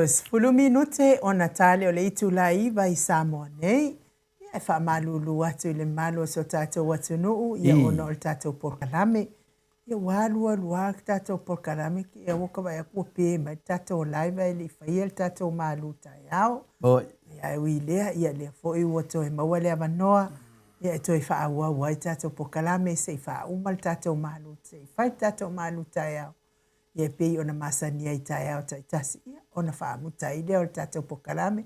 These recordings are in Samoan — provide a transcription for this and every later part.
Toe 10 minute ona tale o le itula 9 i Samoa nei. Ia, e faamalulu atu i le mamalu o si o tatou atunuu, ia ona o le tatou polokalame. Ia ua alualu lava le tatou polokalame, ia ua ka vaai atu ua pe mai le tatou live ae le i faia le tatou malu taeao. Ia, ae ui i lea, ia lea foi ua toe maua le avanoa, ia e toe faaauau ai tatou polokalame se i faauma le tatou malu, se i fai le tatou malu taeao. Ia e pei ona masani ai i taeao taitasi, ia ona faamuta ai lea o le tatou polokalame.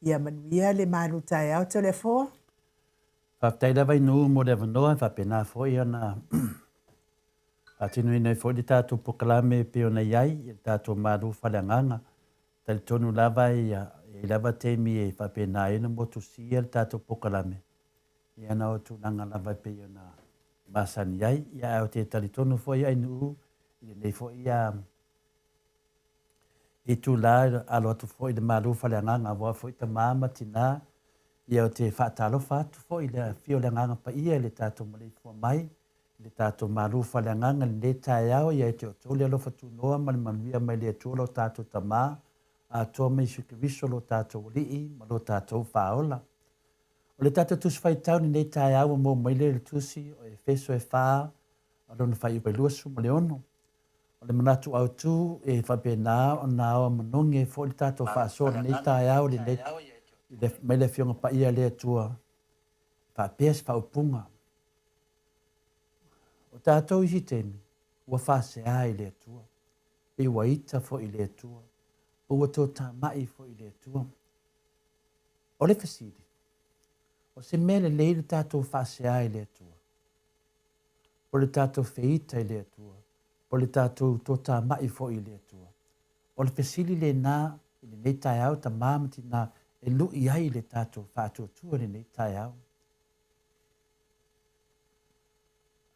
Ia manuia le malu taeao Toleafoa. Faafetai lava i Nuu mo le avanoa e faapena foi ona faatinoina ai foi le tatou polokalame e pei ona i ai le tatou malu faaleagaga. Talitonu lava e i ai lava taimi e faapena ai ona motusia le tatou polokalame ia na o tulaga lava e pei ona masani ai. Ia ae ou te talitonu foi ai Nuu i lenei foi itula alo atu foi i le malu faaleagaga aua foi tama ma tina. Ia ou te faatalofa atu foi i le afio o le Agaga Paia i le tatou maleifua mai i le tatou malu faaleagaga i lenei taeao. Ia e te outou le alofa tunoa ma le manuia mai le Atua lo tatou Tama atoa ma Iesu Keriso lo tatou Alii ma lo tatou Faaola. O le tatou Tusi Faitau i lenei taeao ua maua mai lea i le Tusi o Efeso e 4 lona faaiuga e 26. O le manatu autu e faapena ona aoa manogi ai foi le tatou faasoa i lenei taeao lenei mai le Afioga Paia a le Atua faapea se faaupuga. O tatou isi taimi ua faasea i le Atua, pe ua ita foi i le Atua, pe ua totamai foi i le Atua. O le fesili, o se mea lelei le tatou faasea i le Atua? Po le tatou feita i le Atua, po le tatou totamai foi i le Atua? O le fesili lena i lenei taeao, tama ma tina, e lui ai le tatou faatuatua i lenei taeao.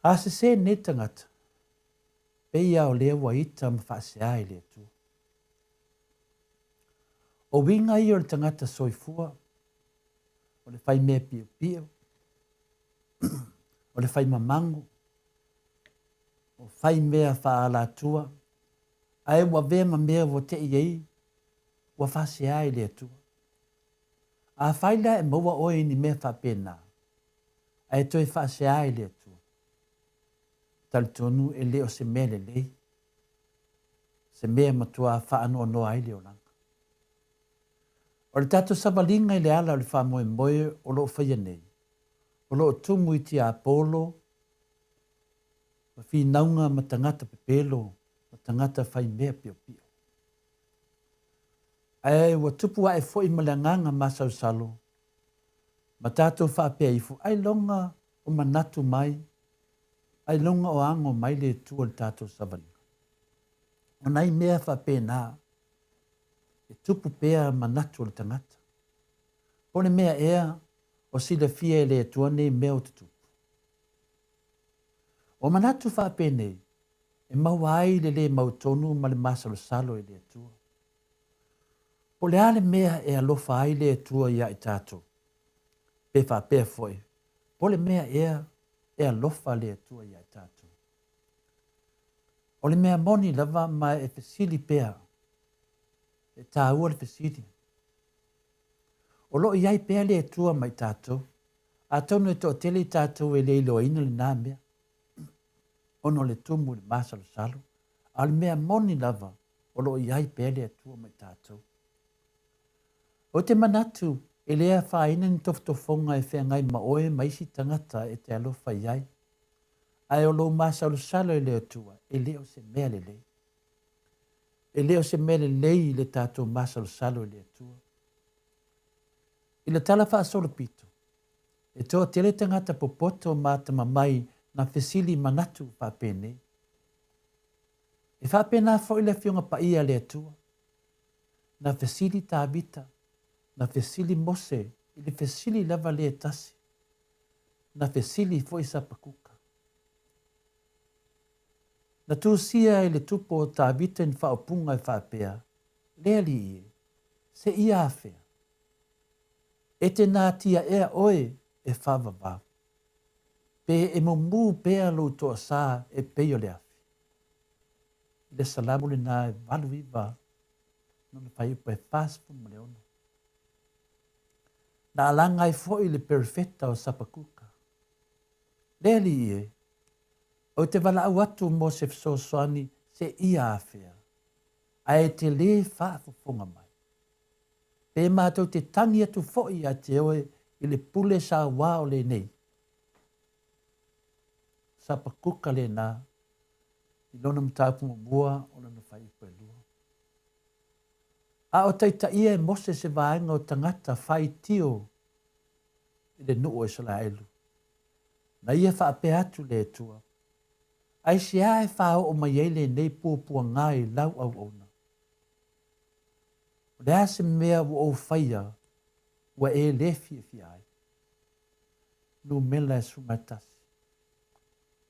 A sese lenei tagata, pei lava o lea ua ita ma faasea i le Atua. O uiga ia o le tagata soifua, o le fai mea piopio, o le fai mamago, o fai mea faaalatua, ae ua avea ma mea ua tei ai, ua faasea i le Atua. Afai la e maua oe i ni mea faapena, ae toe faasea i le Atua, talitonu e le o se mea lelei, se mea matua faanoanoa ai le olaga. O le tatou savaliga i le ala o le faamoemoe o lo o faia nei, o lo o tumu i tiapolo ma finauga ma tagata pepelo ma tagata fai mea piopio. Ae ua tupu ae foi ma le agaga masalosalo ma tatou faapea ifo, ailoga o manatu mai, ailoga o ago mai le Atua i le tatou savaliga. O nai mea faapena e tupu pea manatu o le tagata. Po o le mea ea o silafia e le Atua nei mea o tutupu. O manatu faapenei e maua ai le lē mautonu ma le masalosalo i le Atua. Po o le a le mea e alofa ai le Atua iā i tatou, pe faapea foi, po o le mea ea e alofa le Atua iā i tatou. O le mea moni lava ma e fesili pea, e tāua le fesili. O lo o i ai pea le Atua ma i tatou, atonu e toatele i tatou e le iloaina lenā mea, ona o le tumu i le masalosalo, a o le mea moni lava o lo o i ai pea le Atua ma i tatou. Ou te manatu e le afaina ni tofotofoga e feagai ma oe ma isi tagata e te alofa i ai, ae o lou masalosalo i le Atua e le o se mea lelei. E le o se mea lelei le tatou masalosalo i le Atua. I le tala faasolopito, e toatele tagata popoto ma atamamai na fesili manatu faapenei. E faapena foi le Afioga Paia a le Atua. Na fesili Tavita, na fesili Mose i le fesili lava lea e tasi. Na fesili foi Sapakuka. Na tusia e le tupu o Tavita ni faaupuga e faapea, Le Alii e, seia afea? E te natia ea oe e faavavau, pe e mumu pea lou toasā e pei o le afi? I le Salamo lenā e 89. Lona fuaiupu e 46. Na alaga ai foi le perofeta o Sapakuka. Le Alii e, ou te valaau atu mo se fesoasoani seia afea, ae e te lē faafofoga mai. Pe matou te tagi atu foi ia te oe i le pule sauā o lenei. Sapakuka lena i lona mataupu muamua o lona fuaiupu e lua. A o taitaia e Mose se vaega o tagata faitio i le nuu o Isalaelu, na ia faapea atu le Atua, Aisea e faaoo mai ai lenei puapuaga i lau auauna? O le a se mea ua ou faia ua e lē fiafia ai? Numera e 11,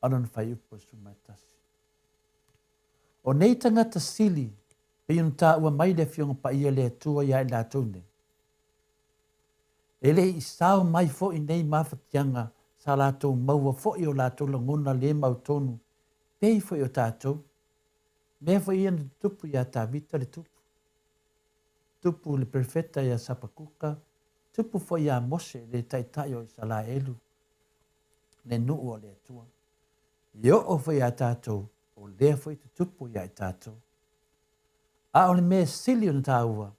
a lona fuaiupu e 11. O nei tagata sili, pei ona taua mai le Afioga Paia a le Atua iā i latou nei, e le i sao mai foi nei mafatiaga sa latou maua foi o latou lagona lē mautonu pei foi o tatou, mea foi ia na tutupu iā Tavita le tupu, tupu le perofeta iā Sapakuka, tupu foi iā Mose le taitai o Isalaelu, le nuu o le Atua. E oo foi iā tatou, o lea foi tutupu iā i tatou. A o le mea sili ona taua,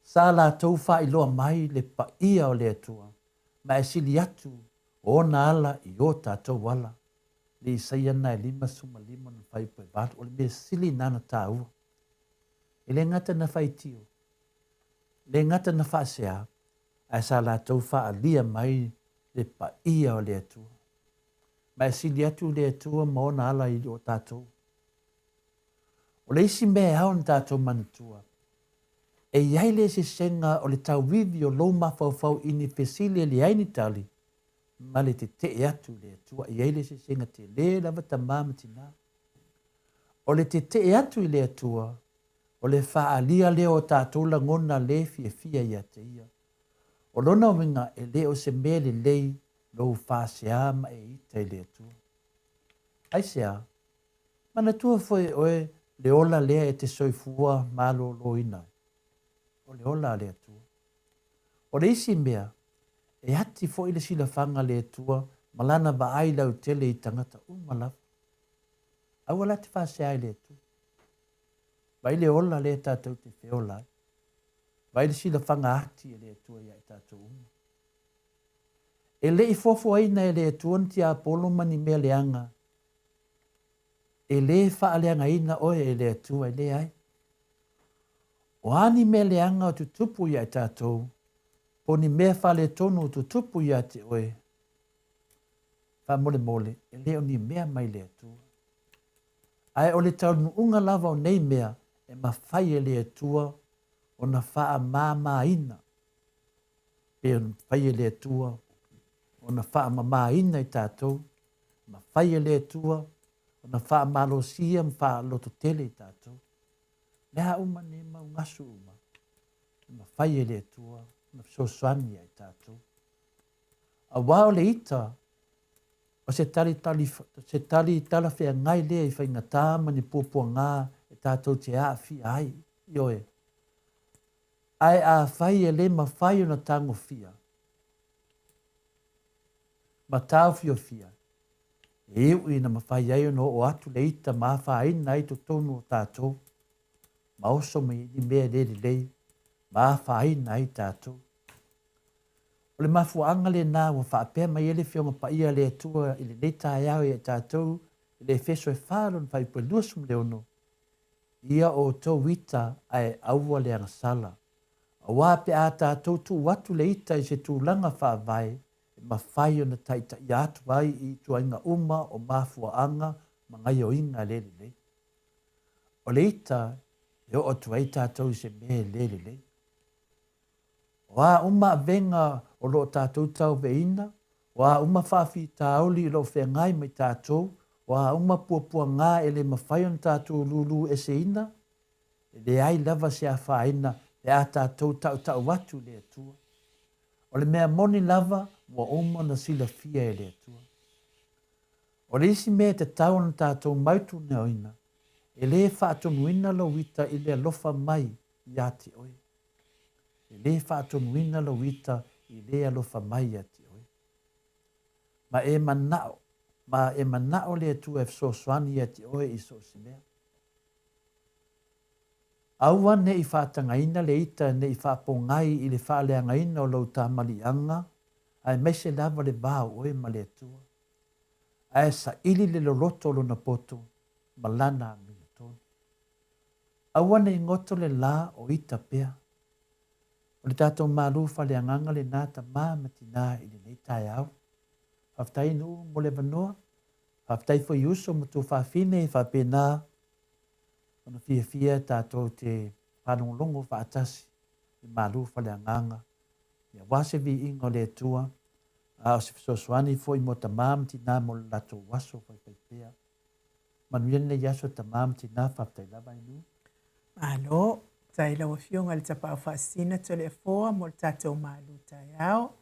sa latou faailoa mai le paia o le Atua, ma e sili atu o ona ala i o tatou ala. Le Isaia na e 55 ona fuaiupu e 8, o le mea sili na na taua. E le gata na faitio, le gata na faasea, ae sa latou faaalia mai le paia o le Atua. Ma e sili atu le Atua ma ona ala i o tatou. O le isi mea e ao ona tatou manatua, e i ai le eseesega o le tauivi o lou mafaufau i ni fesili e leai ni tali ma le tetee atu i le Atua. E i ai le eseesega tele lava tamā ma tinā. O le tetee atu i le Atua, o le faaalia lea o tatou lagona lē fiafia ia te Ia. O lona uiga e le o se mea lelei lou faasea ma e ita i le Atua. Aisea? Manatua foi e oe le ola lea e te soifua maloloina ai, o le ola a le Atua. O le isi mea, e ati foi le silafaga a le Atua ma Lana vaai lautele i tagata uma lava. Aua la te faasea i le Atua. Vaai le ola lea tatou te feola ai. Vaai le silafaga ati a le Atua ia i tatou uma. E le i fuafuaina e le Atua ni tiapolo ma ni mea leaga E lē faaleagaina oe e le Atua, e leai. O a ni mea leaga o tutupu iā i tatou, po o ni mea faaletonu o tutupu iā te oe, faamolemole, e le o ni mea mai le Atua. Ae o le taunuuga lava o nei mea e mafai e le Atua ona faamāmāina, pe mafai e le Atua ona faamamāina i tatou, mafai e le Atua ona faamalosia ma faalototele i tatou. Le a uma nei mau gasu uma, e mafai e le Atua ona fesoasoani ia i tatou. Auā o le ita, o se tali, tali, se tali talafeagai lea i faigata ma ni puapuagā e tatou te aafia ai, ioe. Ae afai e le mafai ona tagofia, ma taofiofia, e iu ina mafai ai ona oo atu le ita ma afaina ai totonu o tatou, ma oso mai ai ni mea le lelei ma afaina ai tatou. O le mafuaaga lena ua faapea mai ai le Afioga Paia a le Atua i lenei taeao ia i tatou i le Efeso e 4 lona fuaiupu e 26, Ia outou ita ae aua le agasala, Auā pe a tatou tuu atu le ita i se tulaga faavae e mafai ona taitaia atu ai i ituaiga uma o mafuaaga ma gaioiga le lelei. O le ita e oo atu ai tatou i se mea e le lelei. O a uma avega o lo o tatou tauaveina, o a uma faafitauli o lo o feagai mai tatou, o a uma puapuagā e le mafai ona tatou lūlū eseina, E leai lava se afaina pe a tatou tautau atu i le Atua. O le mea moni lava ua uma ona silafia e le Atua. O le isi mea e tatau ona tatou mautuneoina, e le faatonuina lou ita i le alofa mai iā te oe. E lē faatonuina lou ita i lē alofa mai iā te oe. Ma e manaʻo, ma e manaʻo le Atua e fesoasoani iā te oe i so o se mea. Aua ne i faatagaina le ita ne i faapogai i le faaleagaina o lou tamaliiaga, aemaise lava le va o oe ma le Atua. Ae saili le loloto o lona poto ma lana amiotonu. Aua ne i goto le lā o ita pea. O le tatou malu faaleagaga lenā tamā ma tinā i lenei taeao. Faafetai Nuu mo le avanoa. Faafetai foi i uso ma tuafafine faapena ona fiafia tatou te faalogologo faatasi i malu faaleagaga aua se viiga o le Atua, a o se fesoasoani foi mo tamā ma tinā mo le latou aso faifaipea. Manuia lenei aso tamā ma tinā, faafetai lava e Nuu. Malo, faafetai i lau Afioga i le Tapaau Faasisina Toleafoa mo le tatou malu taeao.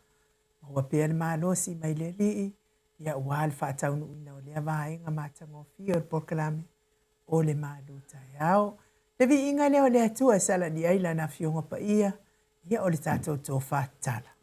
Maua pea le malosi mai le Alii, ia aua le faataunuuina o lea vaega matagofie o le polokalame o le malu taeao. Le viiga lea o le Atua e salani ai Lana Afioga Paia, ia o le tatou tofa tatala.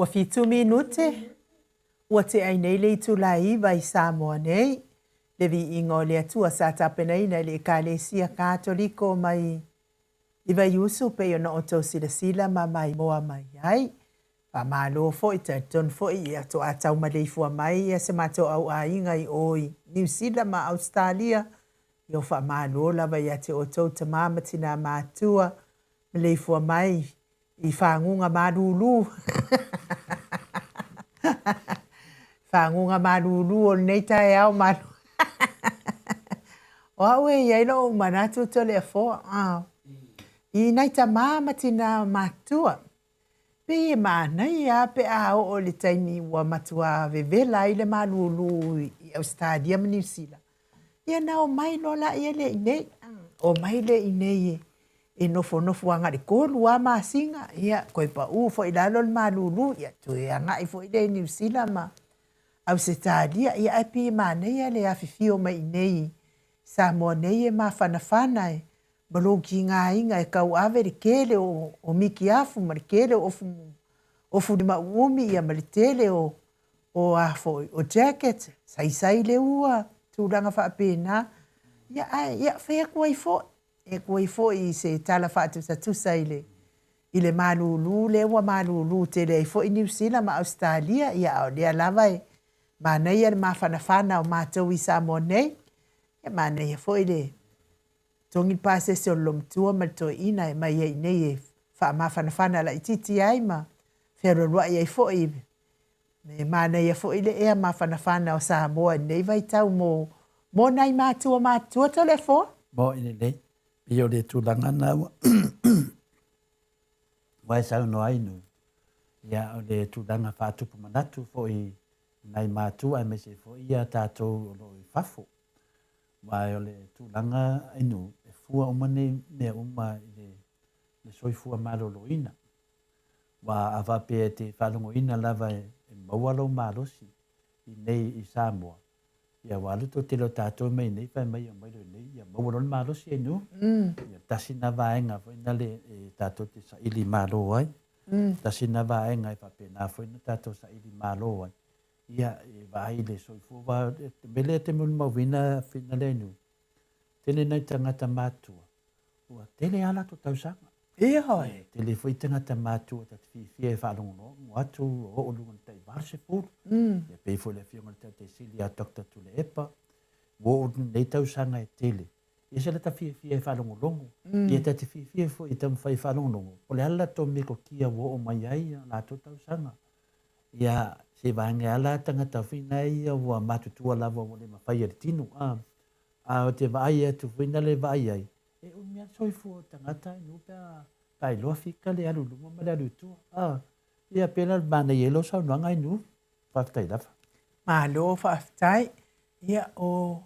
7 minute, ua tea ai nei le itula e 9 i Samoa nei, le viiga o le Atua sa tapenaina e le Ekalesia Katoliko mai i Vaiusu pei ona outou silasila ma maimoa mai ai. Faamalo foi, talitonu foi ia toa taumaleifua mai ia se matou au aiga i o i Niu Sila ma Ausetalia. Ia faamalo lava ia te outou tama ma tinā matua, maleifua mai i faguga malūlū. Faguga malūlū o lenei taeao malu. O au e i ai lo'u manatu Toleafoa, i nai tamā ma tinā matua, pei e manaia lava pe a oo i le taimi ua matua vevela ai le malūlū i Ausetalia ma Niu Sila, ia na omai loa laia lea i inei, omai lea i inei e nofonofo agai i le 3 lava masina, ia toe pau foi i lalo le malūlū, ia toe agai foi lea i Niu Sila ma Ausetalia, ia ae pei e manaia le afifio mai i inei i Samoa nei e mafanafana e ma lou tigaina e tauave le tele o mitiafu ma le tele o ofu limauumi ia ma le tele o a foi o jacket, saisai le ua, tulaga faapena. Ia ae ia fai atu ai foi, e atu ai foi i se tala faatusatusa i le i le malūlū lea ua malūlū tele ai foi Niu Sila ma Ausetalia, ia a o lea lava e manaia le mafanafana o matou i Samoa nei, ia manaia foi le togi le pasese o le olomatua ma le toeaina e mai ai i inei e faamafanafana laitiiti ai ma fealualuai ai foi. E manaia foi le ea mafanafana o Samoa i lenei vaitau mo mo nai matua matutua Toleafoa. Mo'i lelei, pei o le tulaga na ua ua e saunoa ai nu, ia o le tulaga faatupu manatu foi i nai matua aemaise foi ia tatou o lo o i fafo. Aua o le tulaga i nu, e fua uma nei mea uma i le soifua maloloina. Aua a faapea e te faalogoina lava e maua lou malosi i nei i Samoa, ia ua alu toatele o tatou mai nei fai mai omai loa i nei ia maua loa le malosi e nu. Ia tasi na vaega foi na le e tatou te saili malo ai. Tasi na vaega e faapena foi na tatou saili malo ai. Ia e vaai i le soifua aua o le mea lea e te molimauina Fina lea i nu, tele nai tagata matutua ua tele lava latou tausaga. Ioe. E tele foi tagata matutua ta te fiafia e faalogologo atu ua oo i luga i le tai 80. Ia pei foi le afioga i le Taitai Sili ia Doctor Tuilaepa, ua oo i lenei tausaga e tele, e ese la ta fiafia e faalogologo, ia ta te fiafia foi e taumafai e faalogologo, po o le a le latou metotia ua oo mai ai ia latou tausaga. Ia, se vaega lava la tagata foi na ia ua matutua lava ua le mafai e le tino, a, a ou te vaai atu foi na le vaai ai, e umi lava le soifua o le tagata e nuu pe a, pe a iloa fika le alu i luma ma le alu i tua, a. Ia, pei la manaia ai lau saunoaga e nuu. Faafetai lava. Malo faafetai. Ia, o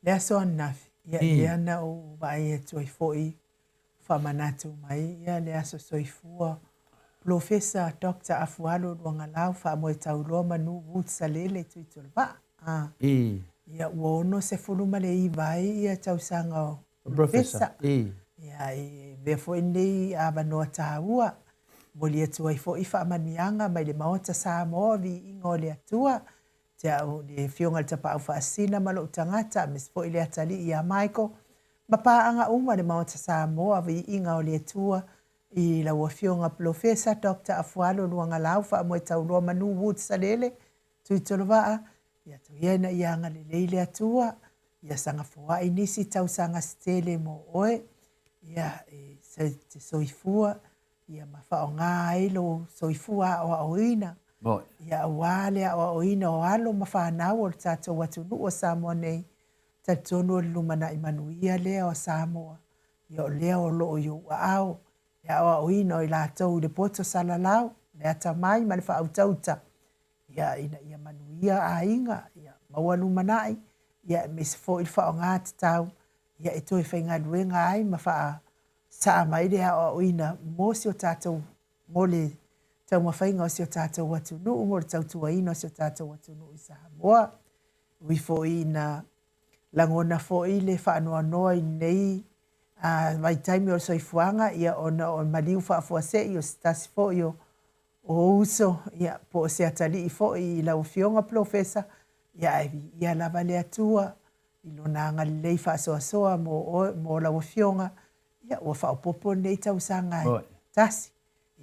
le aso ananafi, ia, lea na ou vaai atu ai foi faamanatu mai ia le aso soifua Polofesa Doctor Afualo Luagalau Faamoetauloa Manu Woods Salele Tuitolovaa. A. Ia ua 69 ai ia tausaga o Polofesa. Ia e avea foi lenei avanoa taua momoli atu ai foi faamanuiaga mai le Maota Samoa viiga o le Atua te au le Afioga i le Tapaau Faasisina ma lou tagata aemaise foi le atalii ia Michael ma paaga uma le Maota Samoa viiga o le Atua i lau Afioga Polofesa Doctor Afualo Luagalau Faamoetauloa Manu Woods Salele Tuitolovaa, ia tuia ina ia agalelei le Atua, ia saga foai nisi tausaga se tele mo oe, ia e te soifua, ia ma faaaoga ai lou soifua aoaoina, ia aua le aoaoina o alo ma fanau o le tatou atunuu o Samoa nei, talitonu o le lumanai manuia lea o Samoa, ia o lea o lo o i ou aao, le aoaoina o i latou i le poto salalau, le atamai ma le faautauta, ia ina ia manuia aiga, ia maua lumanai, ia aemaise foi le faaaoga tatau, ia e toe faigaluega ai ma faasaa mai le aoaoina mo si o tatou, mo le taumafaiga o si o tatou atunuu, mo le tautuaina o si o tatou atunuu i Samoa. Ui foi ina lagona foi le faanoanoa i lenei vaitaimi o le soifuaga, ia ona o le maliu faafuasei o se tasi foi o O uso, ia, po o se atalii foi i lau Afioga Polofesa, ia ae viia lava le Atua i Lona agalelei faasoasoa mo oe, mo lau Afioga, ia ua faaopoopo lenei tausaga e tasi,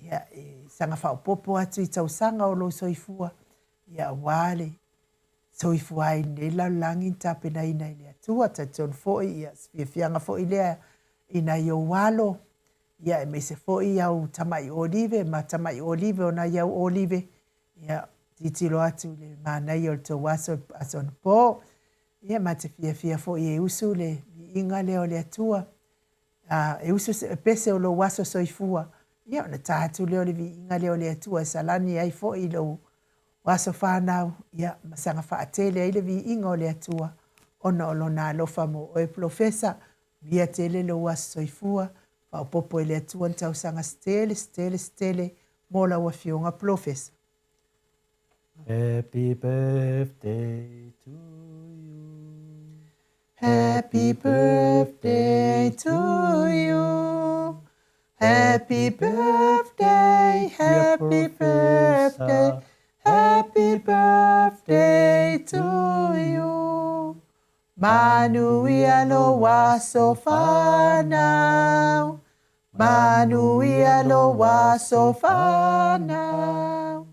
ia, e saga faaopoopo atu i tausaga o lou soifua, ia aua le soifua ai i lenei lalolagi na tapenaina e le Atua. Talitonu foi, ia, se fiafiaga foi lea i nai ou alo, ia aemaise foi au tamai olive ma tamai olive o nai au olive, ia, tilotilo atu i le manaia o le tou aso, aso anapo. Ia, ma te fiafia foi e usu le viiga lea o le Atua, a, e usu se pese o lou aso soifua, ia ona ta atu lea o le viiga lea o le Atua e salani ai foi i lou aso fanau, ia, ma saga faatele ai le viiga o le Atua ona o lona alofa mo oe Polofesa. Manuia tele lou aso soifua, faaopoopo e le Atua ni tausaga se tele, se tele, se tele mo lau Afioga Polofesa. Happy birthday to you. Happy birthday to you. Happy birthday, happy birthday, happy birthday to you. Manuia lou aso fanau, Manuia lou aso fanau,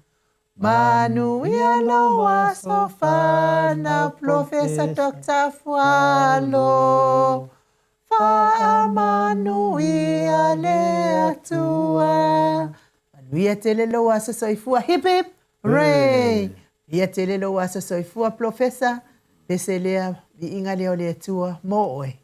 Manuia lou aso fanau, Polofesa Doctor Fualo. Faamanuia le Atua. Manuia tele lou aso soifua. Hip hip hooray! Manuia tele lou aso soifua Polofesa. Pese lea, viiga lea o le Atua mo oe.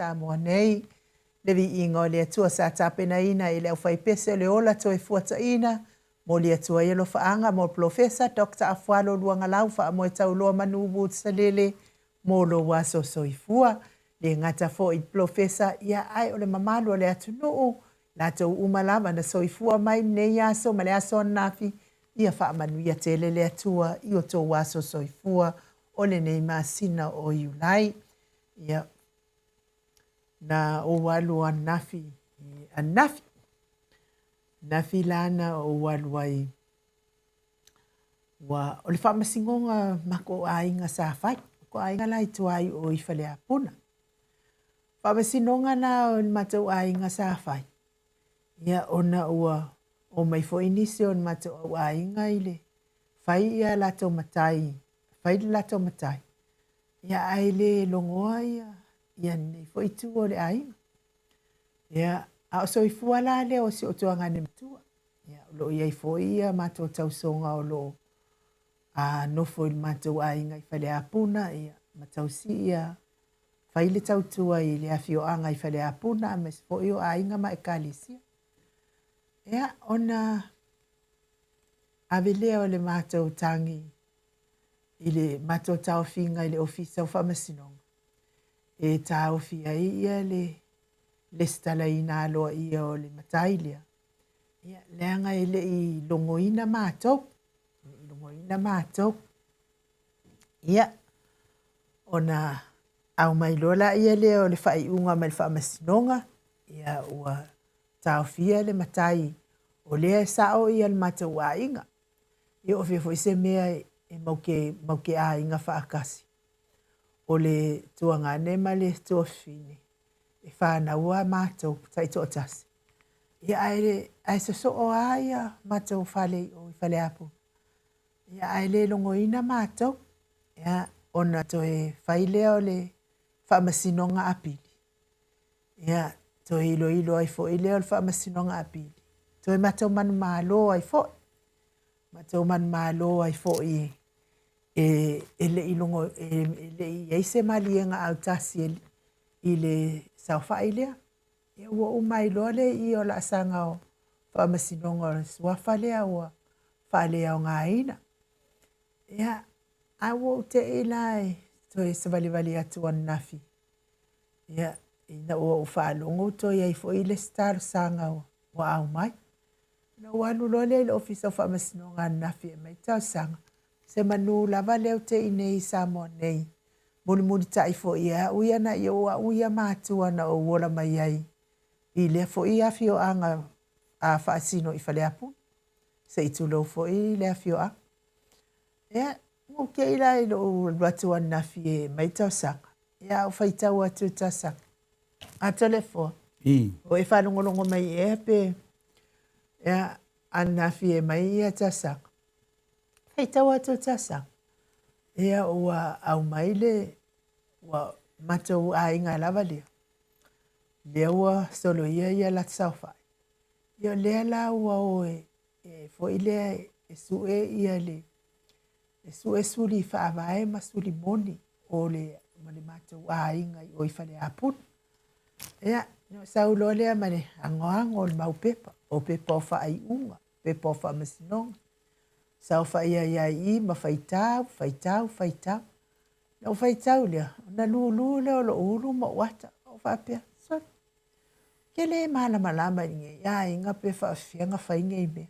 Samoa nei. Le viiga o le Atua sa tapenaina e le aufaipese o le ola toe fuataina, momoli atu ai alofaaga mo le Polofesa Doctor Afualo Luagalau Faamoetauloa Manu Woods Salele mo lou aso soifua. Le gata foi i le Polofesa, ia ae o le mamalu o le atunuu, latou uma lava na soifua mai lenei aso ma le aso ananafi, ia faamanuia tele le Atua i o tou aso soifua o lenei masina o Iulai. Ia, na ou alu ananafi, ananafi, ananafi la na ou alu ai, ua, o le faamasinoga ma ko aiga sa fai, ko aiga la i tua i o i Faleapuna. Faamasinoga la o le matou aiga sa fai, ia ona ua omai foi nisi o le matou au aiga i le fai ia latou matai, fai le latou matai, ia ae le logoa ia ia lenei foi itu o le aiga. Ia, a o soifua la lea o si ou tuagane matua. Ia, o lo o i ai foi ia matou tausoga o lo o a nofo i le matou aiga i Faleapuna, ia, ma tausi ia fai le tautua i le afioaga i Faleapuna aemaise foi o aiga ma ekalesia. Ia, ona ave lea o le matou tagi i le matou taofiga i le Ofisa o Faamasinoga e taofi ai ia le lesitalaina aloaia o le matai lea, ia, leaga e le i logoina matou, e le i logoina matou. Ia, ona aumai loa laia lea o le faaiuga mai le Faamasinoga, ia ua taofia le matai o lea e sao ia le matou aiga. Ia o fea foi se mea e mau ke, mau ke aiga faatasi. O le tuagane ma le tuafafine, e fanau a matou taitoatasi. Ia ae, ae sosoo a ia matou fale i o i Faleapu. Ia ae le logoina matou. Ia ona toe fai lea o le faamasinoga apili. Ia toe iloilo ai foi lea o le faamasinoga apili. Toe matou manumalo ai foi. Matou manumalo ai foi e, e le i logo, e, e le i i ai se maliega autasi e, i le saofai lea. Ia ua uma ai loa le i o laasaga o faamasinoga o le suafa lea ua faaleaogaina. Ia, a ua ou te'i la e toe savalivali atu ananafi. Ia, ina ua ou faalogo ua toe i ai foi le isi talosaga ua aumai. Ona ou alu loa lea i le Ofisa o Faamasinoga ananafi e aumai talosaga, se manu lava lea ou te i nei i Samoa nei. Mulimulitai foi e au ia nai ou au ia matua na ou ola mai ai i lea foi afioaga a faasino i Faleapuna. Se i tulou foi le afioaga. Ia, ua ou te'i la i lou alu atu ananafi e aumai talosaga. Ia, a ou faitau atu i talosaga. A Toleafoa, o e faalogologo mai ea pe, ia, ananafi e aumai ia talosaga. Faitau atu i talosaga. Ia, ua aumai le, ua matou aiga lava lea, lea ua soloia ia latou saofai. Ia, o lea la ua o e, e foi lea e sue ia le, e sue suli faavae ma suli moni o le, ma le matou aiga i o i Faleapuna. Ia, na sau loa lea ma le agoago o le mau pepa, o pepa o faaiuga, pepa o faamasinoga. Saofai ai lava i i ma faitau, faitau, faitau. Na ou faitau lea, ona lulu lea o lou ulu ma ou ata. Ou faapea, sole, ou te le malamalama i lenei aiga pe faafefea ona fai nei mea.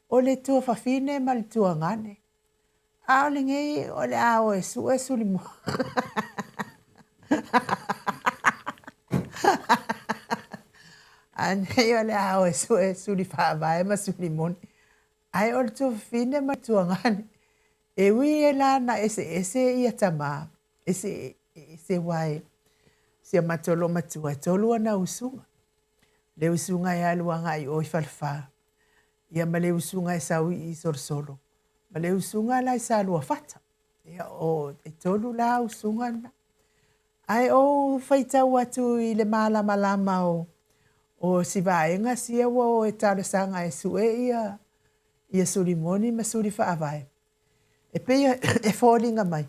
O le tuafafine ma le tuagane, a o lenei o le a o e sue suli moni. A nei o le a o e sue suli faavae ma suli moni. Ae o le tuafafine ma le tuagane, e ui e la na eseese ia tamā, ese, ese aua e si a matou loomatua, e tolu ana usuga. Le usuga e alu agai i o i Falefa, ia ma le usuga e sau i i Solosolo, ma le usuga la i Saluafata. Ia, o, e tolu la usuga na. Ae ou faitau atu i le malamalama o, o si vaega sia ua o e talosaga e sue ia, ia suli moni ma suli faavae. E pei e foliga mai,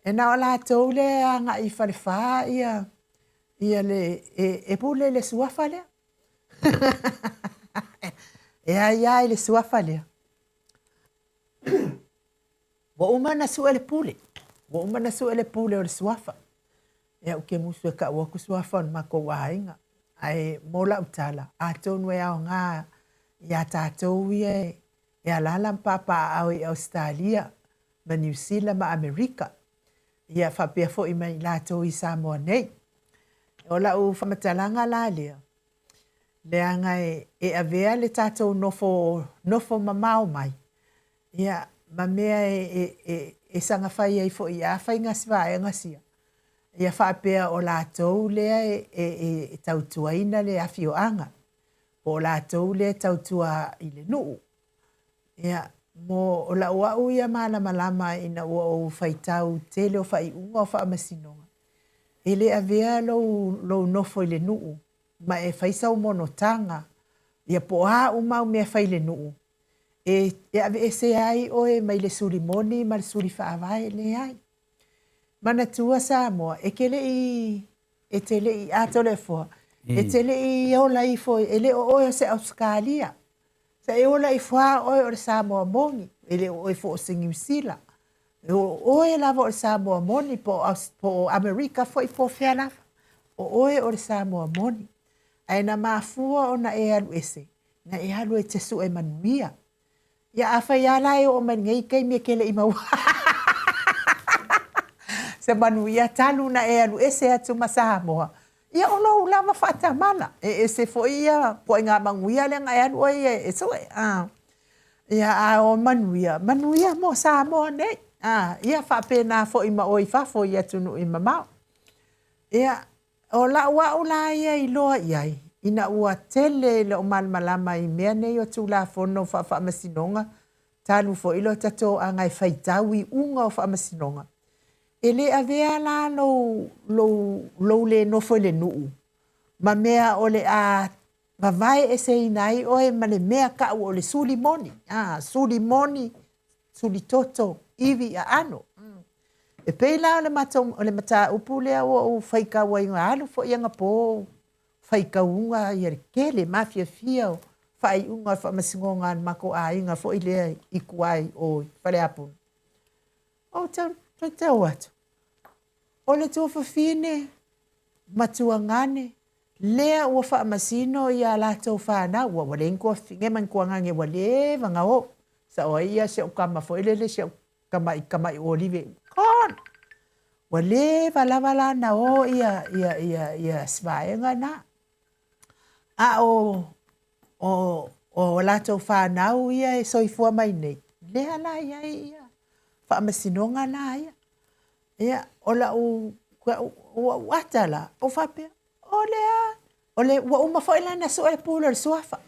e na o latou le agai i Falefa ia, Ia le, e, e pule le suafa lea. E aia i le suafa lea. Ua uma ona sue le pule. Ua uma ona sue le pule o le suafa. Ia ou te musu e kau atu suafa o le matou aiga. Ae mo lau tala, atonu e aoga iā tatou ia e alaala ma papaaao i Ausetalia ma Niu Sila ma Amerika, ia faapea foi ma i latou i Samoa nei. O lau faamatalaga la lea, leaga e avea le tatou nofo nofo mamao mai, ia, ma mea e saga fai ai foi a faiga si vaega sia, ia faapea o latou lea e tautuaina le afioaga, po o latou lea e tautua i le nuu. Ia, mo o lau au ia malamalama ina ua ou faitau tele o faaiuga o faamasinoga, e le avea lou, lou nofo i le nuu ma e fai sau monotaga, ia po o a uma au mea fai i le nuu, e, e aveese ai oe mai le suli moni ma le suli faavae, leai. Manatua Samoa, e te le i e te le i Atoleafoa, e te le i ola ifo, e le o oe o se Ausetalia. Sa e ola ifo lava oe o le Samoa moni, e le o oe foi o se Niu Sila. O oe lava o le Samoa moni, po o, po o Amerika foi po o fea lava. O oe o le Samoa moni. Ae na mafua ona e alu ese, na e alu e te sue manuia. Ia afai lava la e oo mai lenei taimi e te le i maua se manuia talu na e alu ese atu ma Samoa, ia o lou lava faatamala. E ese foi ia ituaiga manuia lea na e alu oe e sue. Ia a o manuia, manuia mo Samoa nei. Ia faapena foi ma oe i fafo i atunuu e mamao. Ia, O lau au la ia i loa i ai, ina ua tele lou malamalama i mea nei o Tulafono Faafaamasinoga, talu foi lo ta toaga e faitau i uga o faamasinoga, e le avea la lou, lou, lou le nofo i le nuu ma mea o le a vavae eseina ai oe ma le mea taʻu o le suli moni, a, suli moni, suli toto, ivi, aano. E pei la o le matou, o le mataupu lea ua ou faitau ai, na alu foi anapo faitauga ia le tele mafiafia o faaiuga o le faamasinoga a le matou aiga foi lea i tua i o i Faleapuga. Ou te faitau atu, o le tuafafine matuagane lea ua faamasino ia latou fanau, ua, ua leai ni tuafafine ma ni tuagane ua leva na o. Sao ai ia si au tama foi lele, si au tama'i tama'i olive, gone! Ua leva lava la na o ia, ia, ia, ia si vaega na. A o, o, o latou fanau ia e soifua mai nei, lea la i ai ia faamasinoga la ia. Ia, o lau, ua ou ata la, ou faapea, o le a, o le, ua uma foi la na sue le pule o le suafa.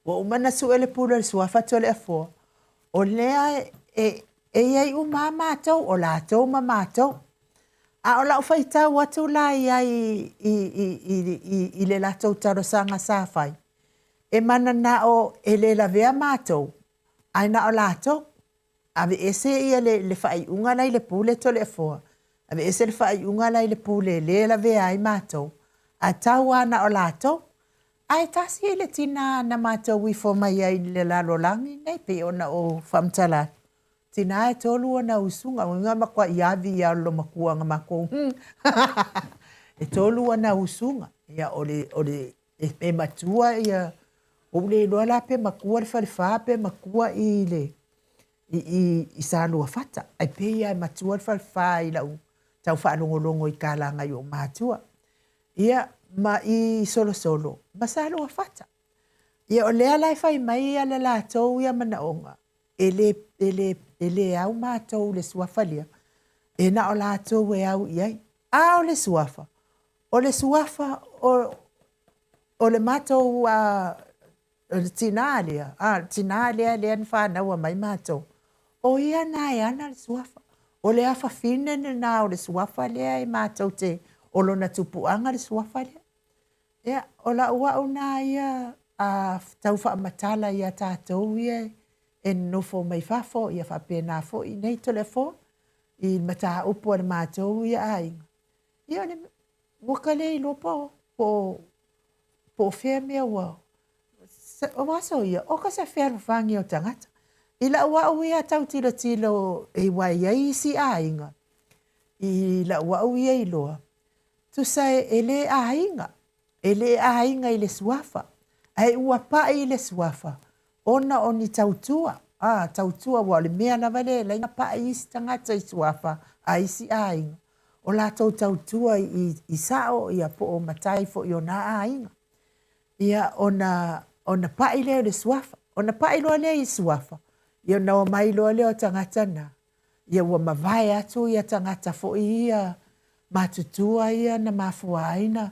Ua uma na sue le pule o le suafa Toleafoa. O lea e, e i ai uma a matou, o latou ma matou. A o lau faitau atu la i ai i, i, i, i, i le latou talosaga sa fai, e mananao e le lavea matou, ae na o latou. Aveese ia le, le faaiuga la i le pule Toleafoa, aveese le faaiuga la i le pule lea e lavea ai matou, ae tau lava na o latou. Ae tasi le tina na matou ifo mai ai i le lalolagi nei, pei ona ou faamatala atu, tina e tolu ona usuga, uiga matuai avi lava o le loomatua na matou, e tolu ona usuga. Ia o le, o le, e matua ia, ua ou le iloa la pe matua le falefa pe matua i le i i i Saluafata, ae pei lava e matua le falefa i lau tau faalogologo i kalaga i ou matua. Ia, ma i Solosolo ma Saluafata. Ia o lea la e fai mai ia le latou ia manaoga, e le, e le, e le au matou i le suafa lea, e na o latou e au i ai. A o le suafa, o le suafa o, o le matou a, o le tinā lea, a, le tinā lea lea na fanaua mai matou, o ia na e ana le suafa. O le afafine lena o le suafa lea e matou te, o lona tupuaga le suafa lea. Ia, o lau au na ia a tau faamatala ia tatou ia e nonofo mai fafo, ia faapena foi nei Toleafoa i mataupu a le matou ia aiga. Ia o le Ua ka le iloa po po po o fea mea ua o aso ia, o ka se fealofani o tagata. I lau au ia tau tilotilo e ua i ai isi aiga, i lau au ia iloa, tusa e le aiga, e le aiga i le suafa, ae ua pai i le suafa, ona o ni tautua, a, tautua, aua o le mea lava lea e ala ai ona pai isi tagata i suafa a isi aiga, o latou tautua i, i sao ia po o matai foi o nā aiga. Ia, ona, ona pai lea o le suafa. Ona pai loa lea i suafa, ia ona omai loa lea o tagata na, ia ua mavae atu ia tagata foi ia matutua ia na mafua ai na,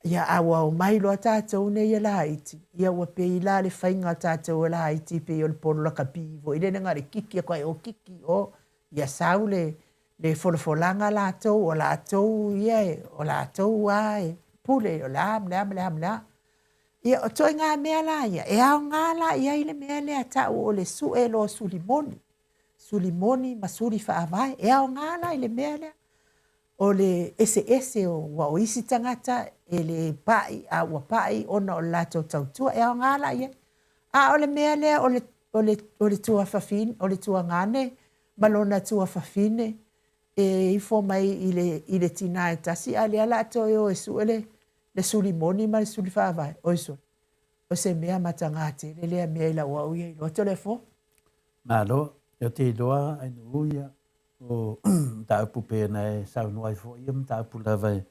ia a ua omai loa tatou nei e laiti, ia ua pei la le faiga o tatou e laiti pei o le polo lakapi foi lele na o le kiki atu lava i o kiki i o, ia sau le, le folafolaga latou, o latou ia e, o latou lava e pule, o le a ma le a ma le a ma le a. Ia, o ituaiga mea la ia, e aoga la i ai le mea lea tau o le sue loa o suli moni, suli moni ma suli faavae. E aoga la i le mea lea o le eseese o, aua o isi tagata e le pai a ua pai ona o le latou tautua. E aoga la i ai. A o le mea lea o le, o le, o le tuafafine, o le tuagane ma lona tuafafine e ifo mai i le, i le tinā e tasi, a o lea o le a toe o e sue le, le suli moni ma le suli faavae. Oi sole, o se mea matagā tele lea mea i lau au ia iloa Toleafoa. Malo, ou te iloa Ainuu ia, o mataupu pei ona e saunoa ai foi ia mataupu lava e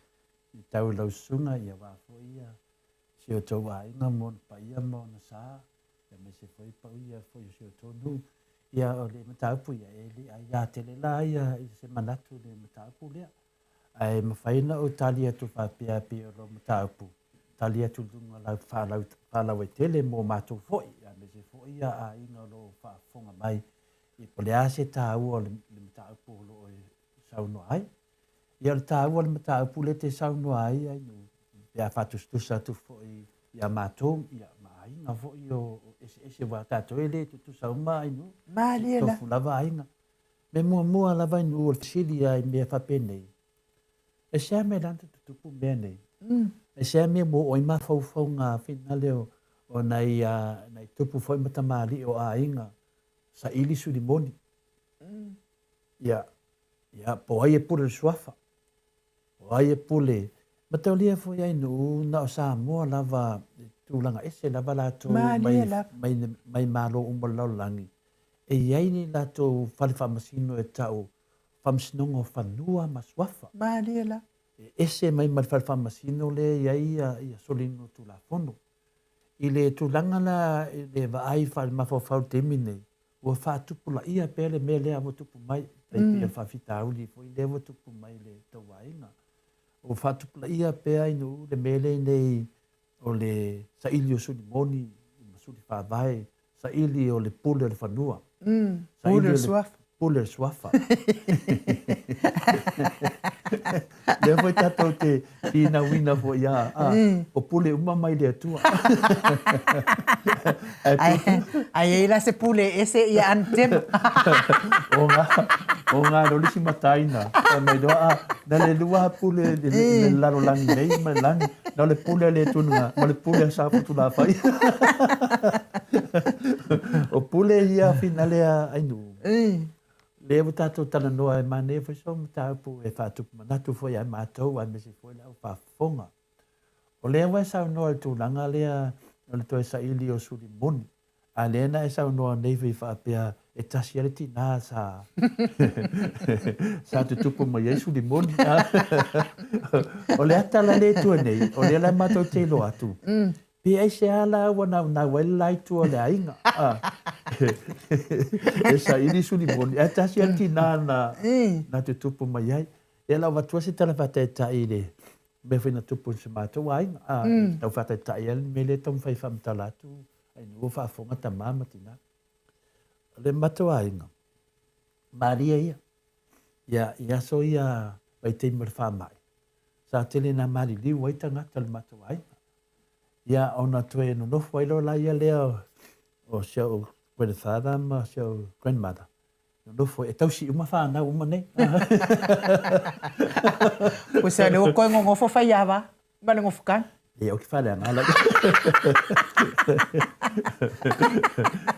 tau i lau susuga ia aua foi ia si o outou aiga ma ona paia ma ona sa, aemaise foi paia foi o si o outou nuu. Ia o le mataupu ia, e le aia tele la ia se manatu i le mataupu lea. Ae mafai ona ou tali atu faapea pei o lau mataupu, tali atu i luga o lau faalauaitele mo matou foi, aemaise foi ia aiga o lo o faafofoga mai, po o le a se taua o le mataupu o lo o e saunoa ai. Ia o le taua o le mataupu lea e te saunoa ai Ainuu, pe a faatusatusa atu foi ia matou ia ma aiga foi o eseese aua tatou e le tutusa uma Ainuu. Malie la. Tofu lava aiga. Mea muamua lava Ainuu o le fesili lava i mea faapenei, e sea mea la na tutupu mea nei? E sea mea ua oo ai mafaufauga finale o nai nai tupu foi ma tamalii o aiga saili suli moni. Ia, ia, po o ai e pule i le suafa, o ai e pule. Mataulia foi Ainuu, na o Samoa lava, e tulaga ese lava latou mai, mai, mai Malo uma o le lalolagi, e i ai ni latou fale faamasino e tau Faamasinoga o Fanua ma Suafa. Malie la. E ese mai ma le fale faamasino lea e i ai ia, ia soliga o Tulafono. I le tulaga la i le vaai faale-mafaufau i le taimi nei, ua faatupulaia pea le mea lea ua tupu mai, tai pei o le faafitauli foi lea ua tupu mai i le tou aiga. Ua faatupulaia pea Ainuu le mea lenei o le saili o suli moni ma suli faavae, saili o le pule o le fanua. Pule o le suafa. Pule o le suafa. Lea foi tatou te finauina foi a, a o pule uma mai le Atua. Ae ai ai la se pule ese ia anatema. O ngā, o ngā loli si mataina. Fai mai loa, a, na le lua pule le, le, le lalolagi nei ma le lagi, na o le pule a le Atua na, ma le pule a Safotulafai. O pule ia finale a Ainuu. Lea ua tatou talanoa e manaia foi sau mataupu e faatupu manatu foi ia matou aemaise foi le au faafofoga. O lea ua e saunoa i le tulaga lea o le toe saili o suli moni, a lea na e saunoa nei foi faapea e tasi lava le tina sa sa tutupu mai ai suli moni. O le ata la lea e tua nei, o lea la matou te iloa atu, Pe aisea la ua naunau ai le la i tua o le aiga, a e saili suli moni, ae tasi lava le tina na, na tutupu mai ai. Ia la avatua se tala faataitai i le mea foi na tupu i se matou aiga, a e tau faataitai lava le mea lea e taumafai e faamatala atu, ai ua faafofoga tama ma tina. O le matou aiga, malie ia. Ia, i aso ia vaitaimi o le faamai, sa tele ina maliliu ai tagata o le matou aiga. Ia, ona toe nonofo ai loa la ia lea o si ou grandfather ma si ou grandmother. Nonofo e tausi uma whanau uma nei. Pusa le ua koe gogofo faiava ma le gofokana. E au ke whaleanga lau.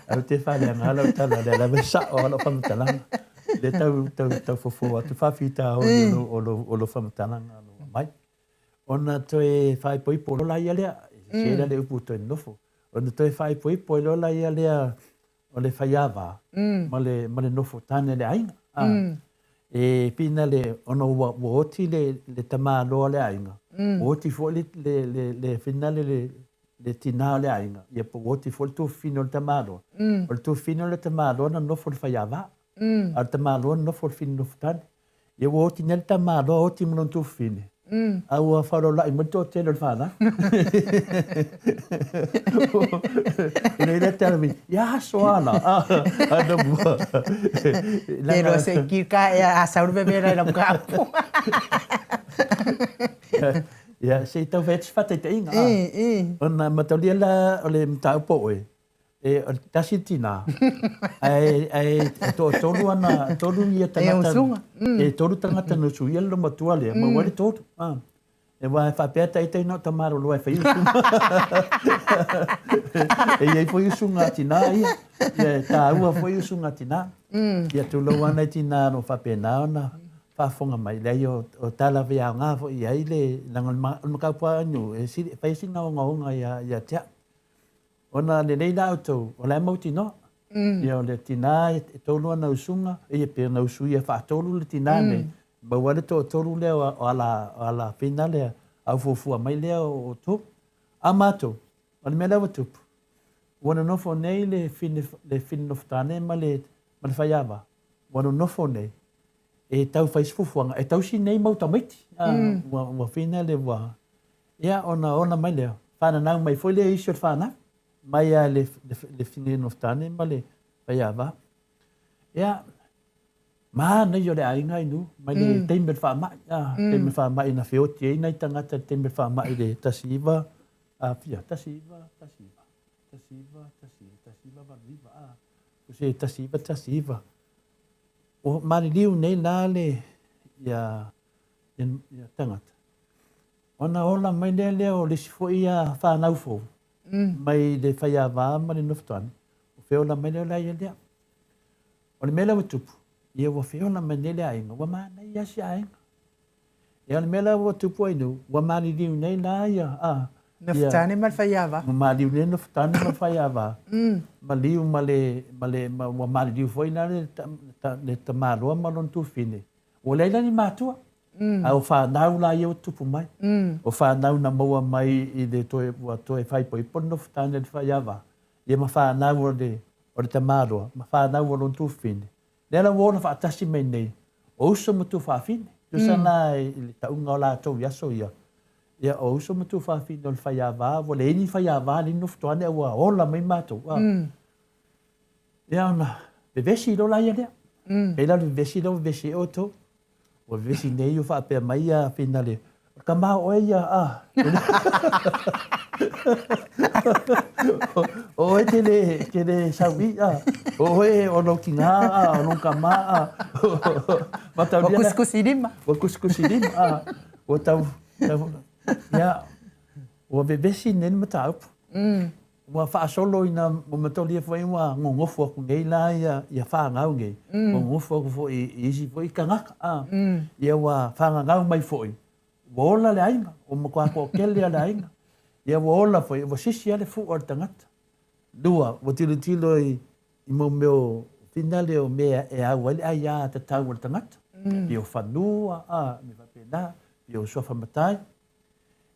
Au te whaleanga lau tala le lava sa o lau whamatalanga. Le tau tau tau fofo atu whawhita o lo o lo o lo whamatalanga lo mai. Ona toe whaipoipo lola ia lea, se la le upu toe nofo. Ona toe whaipoipo lola ia lea o le faiāvā ma le, ma le nofo tāne a le aiga. A, E pina le, ona ua, ua oti le, le tamāloa o le aiga, ua oti foi le, le, le, le whina le, le, le tinā o le aiga, ia po ua oti foi le tuafafine o le tamāloa. O le tuafafine o le tamāloa na nofo i le faiāvā, a o le tamāloa na nofo i le whina nofo tāne. Ia ua oti nei le tamāloa, oti ma lona tuafafine, a ua faaolaola'i mai le toatele o le fanau. Ina ia tala mai, ia aso ala, a na mua. Te roa se ki ka e a sauru me mera i la muka apu. Ia, se i tau whai atu se whataitaiga. Ona mataulia la o le mataupu o oe, E, o le tasi le tinā, ae, ae e toatolu ana, tolu ia tangata, e usuga. E tolu tangata na usuia le matua lea, maua ai le tolu. Ah. E wā e whaapea taitai na o tamaroloa e whai usunga. E iai foi usunga a tinā ia, ia e tāua foi usunga a tinā. Ia tūlou ana i tinā no whapena ona whaafonga mai, leai o, o tala vea ngā foi i ai le, langa o le ma, o le makaupua anu, e sili, e whai sina o ngaonga ia, ia tea. Ona lelei la outou, o la e mautinoa. Ia o le tinā e tolu ana usuga, ia pe ona usu ia faatolu le tinā nei, maua ai le toatolu lea o ala, o ala whina lea, au fuafua mai lea o outou. A matou, o le mea lea ua tupu, ua nonofo nei le whine, le whine nofotane ma le, ma le faiava, ua nonofo nei, e tau whai se fuafuaga, e tausi nei mau tamaiti, ua, ua whina le ua, Ia, ona ola mai lea, whananau mai foi lea isi o le whanau, mai a le, le, le whine nofotane ma le whaiava. Ia, mānei o le aiga i nu, mai le taimi o le whaamai, a, taimi o le whaamai na wheoti ai nai tangata le taimi o le whaamai le 19, a, whia, 19, 19, 19, 19, 19, 89, a, ko se 19, 19. O maliliu nei la le, ia, ia, ia tangata. Ona ola mai lea lea o le isi foi ia whanau fou, mai le whaiāwā ma le nofotoane, o wheola mai lea o le aia lea. O le mea lea ua tupu, ia ua wheola mai nei le aiga, ua mānai ia si aiga. Ia o le mea lea ua tupu ai nu, ua maliliu nei la ia, a, Nofotane ma le faiāvā. Ua maliu nei nofotane ma le faiāvā. Maliu ma le, ma le, ma ua maliliu foi la le, le tamāloa ma lona tuafafine. Ua leai la ni matua. A o whanau la ia ua tupu mai. O whanau na maua mai i le toe, ua toe whaipoipo le nofo tāne le whaiava. Ia ma whanau o le, o le tamāroa, ma whanau o lona tuafafine. Lea la ua ola whaatasi mai nei, o uso ma tuafafine. Tusa la i le taunga o latou i aso ia. Ia o uso ma tuafafine o le whaiava, ua leai ni whaiava, leai ni nofo toane, a ua ola mai matou. Ia ona vevesi loa la ia lea. Pei la le vevesi lea ua vevesi ai outou. Ua vevesi nei ua faapea mai ia Finale, o le tama oe ia, a. O oe te le, te le sau'i, a. O oe o lou tinā, a, o lou tama, a. Ua kusikusi lima. Ua kusikusi lima, a. Ua tau, tau, ia, ua vevesi nei le mataupu. Ua faasolo ina ua matolia foi ua gogofo aku nei la ia ia fanau nei, ua gogofo aku foi i isi foi tagata, a, ia ua fagagau mai foi, ua ola le aiga, ua matua toatele a le aiga, ia ua ola foi, ua sisi lava le fua o le tagata. Lua, ua tilotilo i i mau mea o finale o mea e au ai le aiā tatau a le tagata, pei o fanua, a, mea faapena, pei o suafa matai.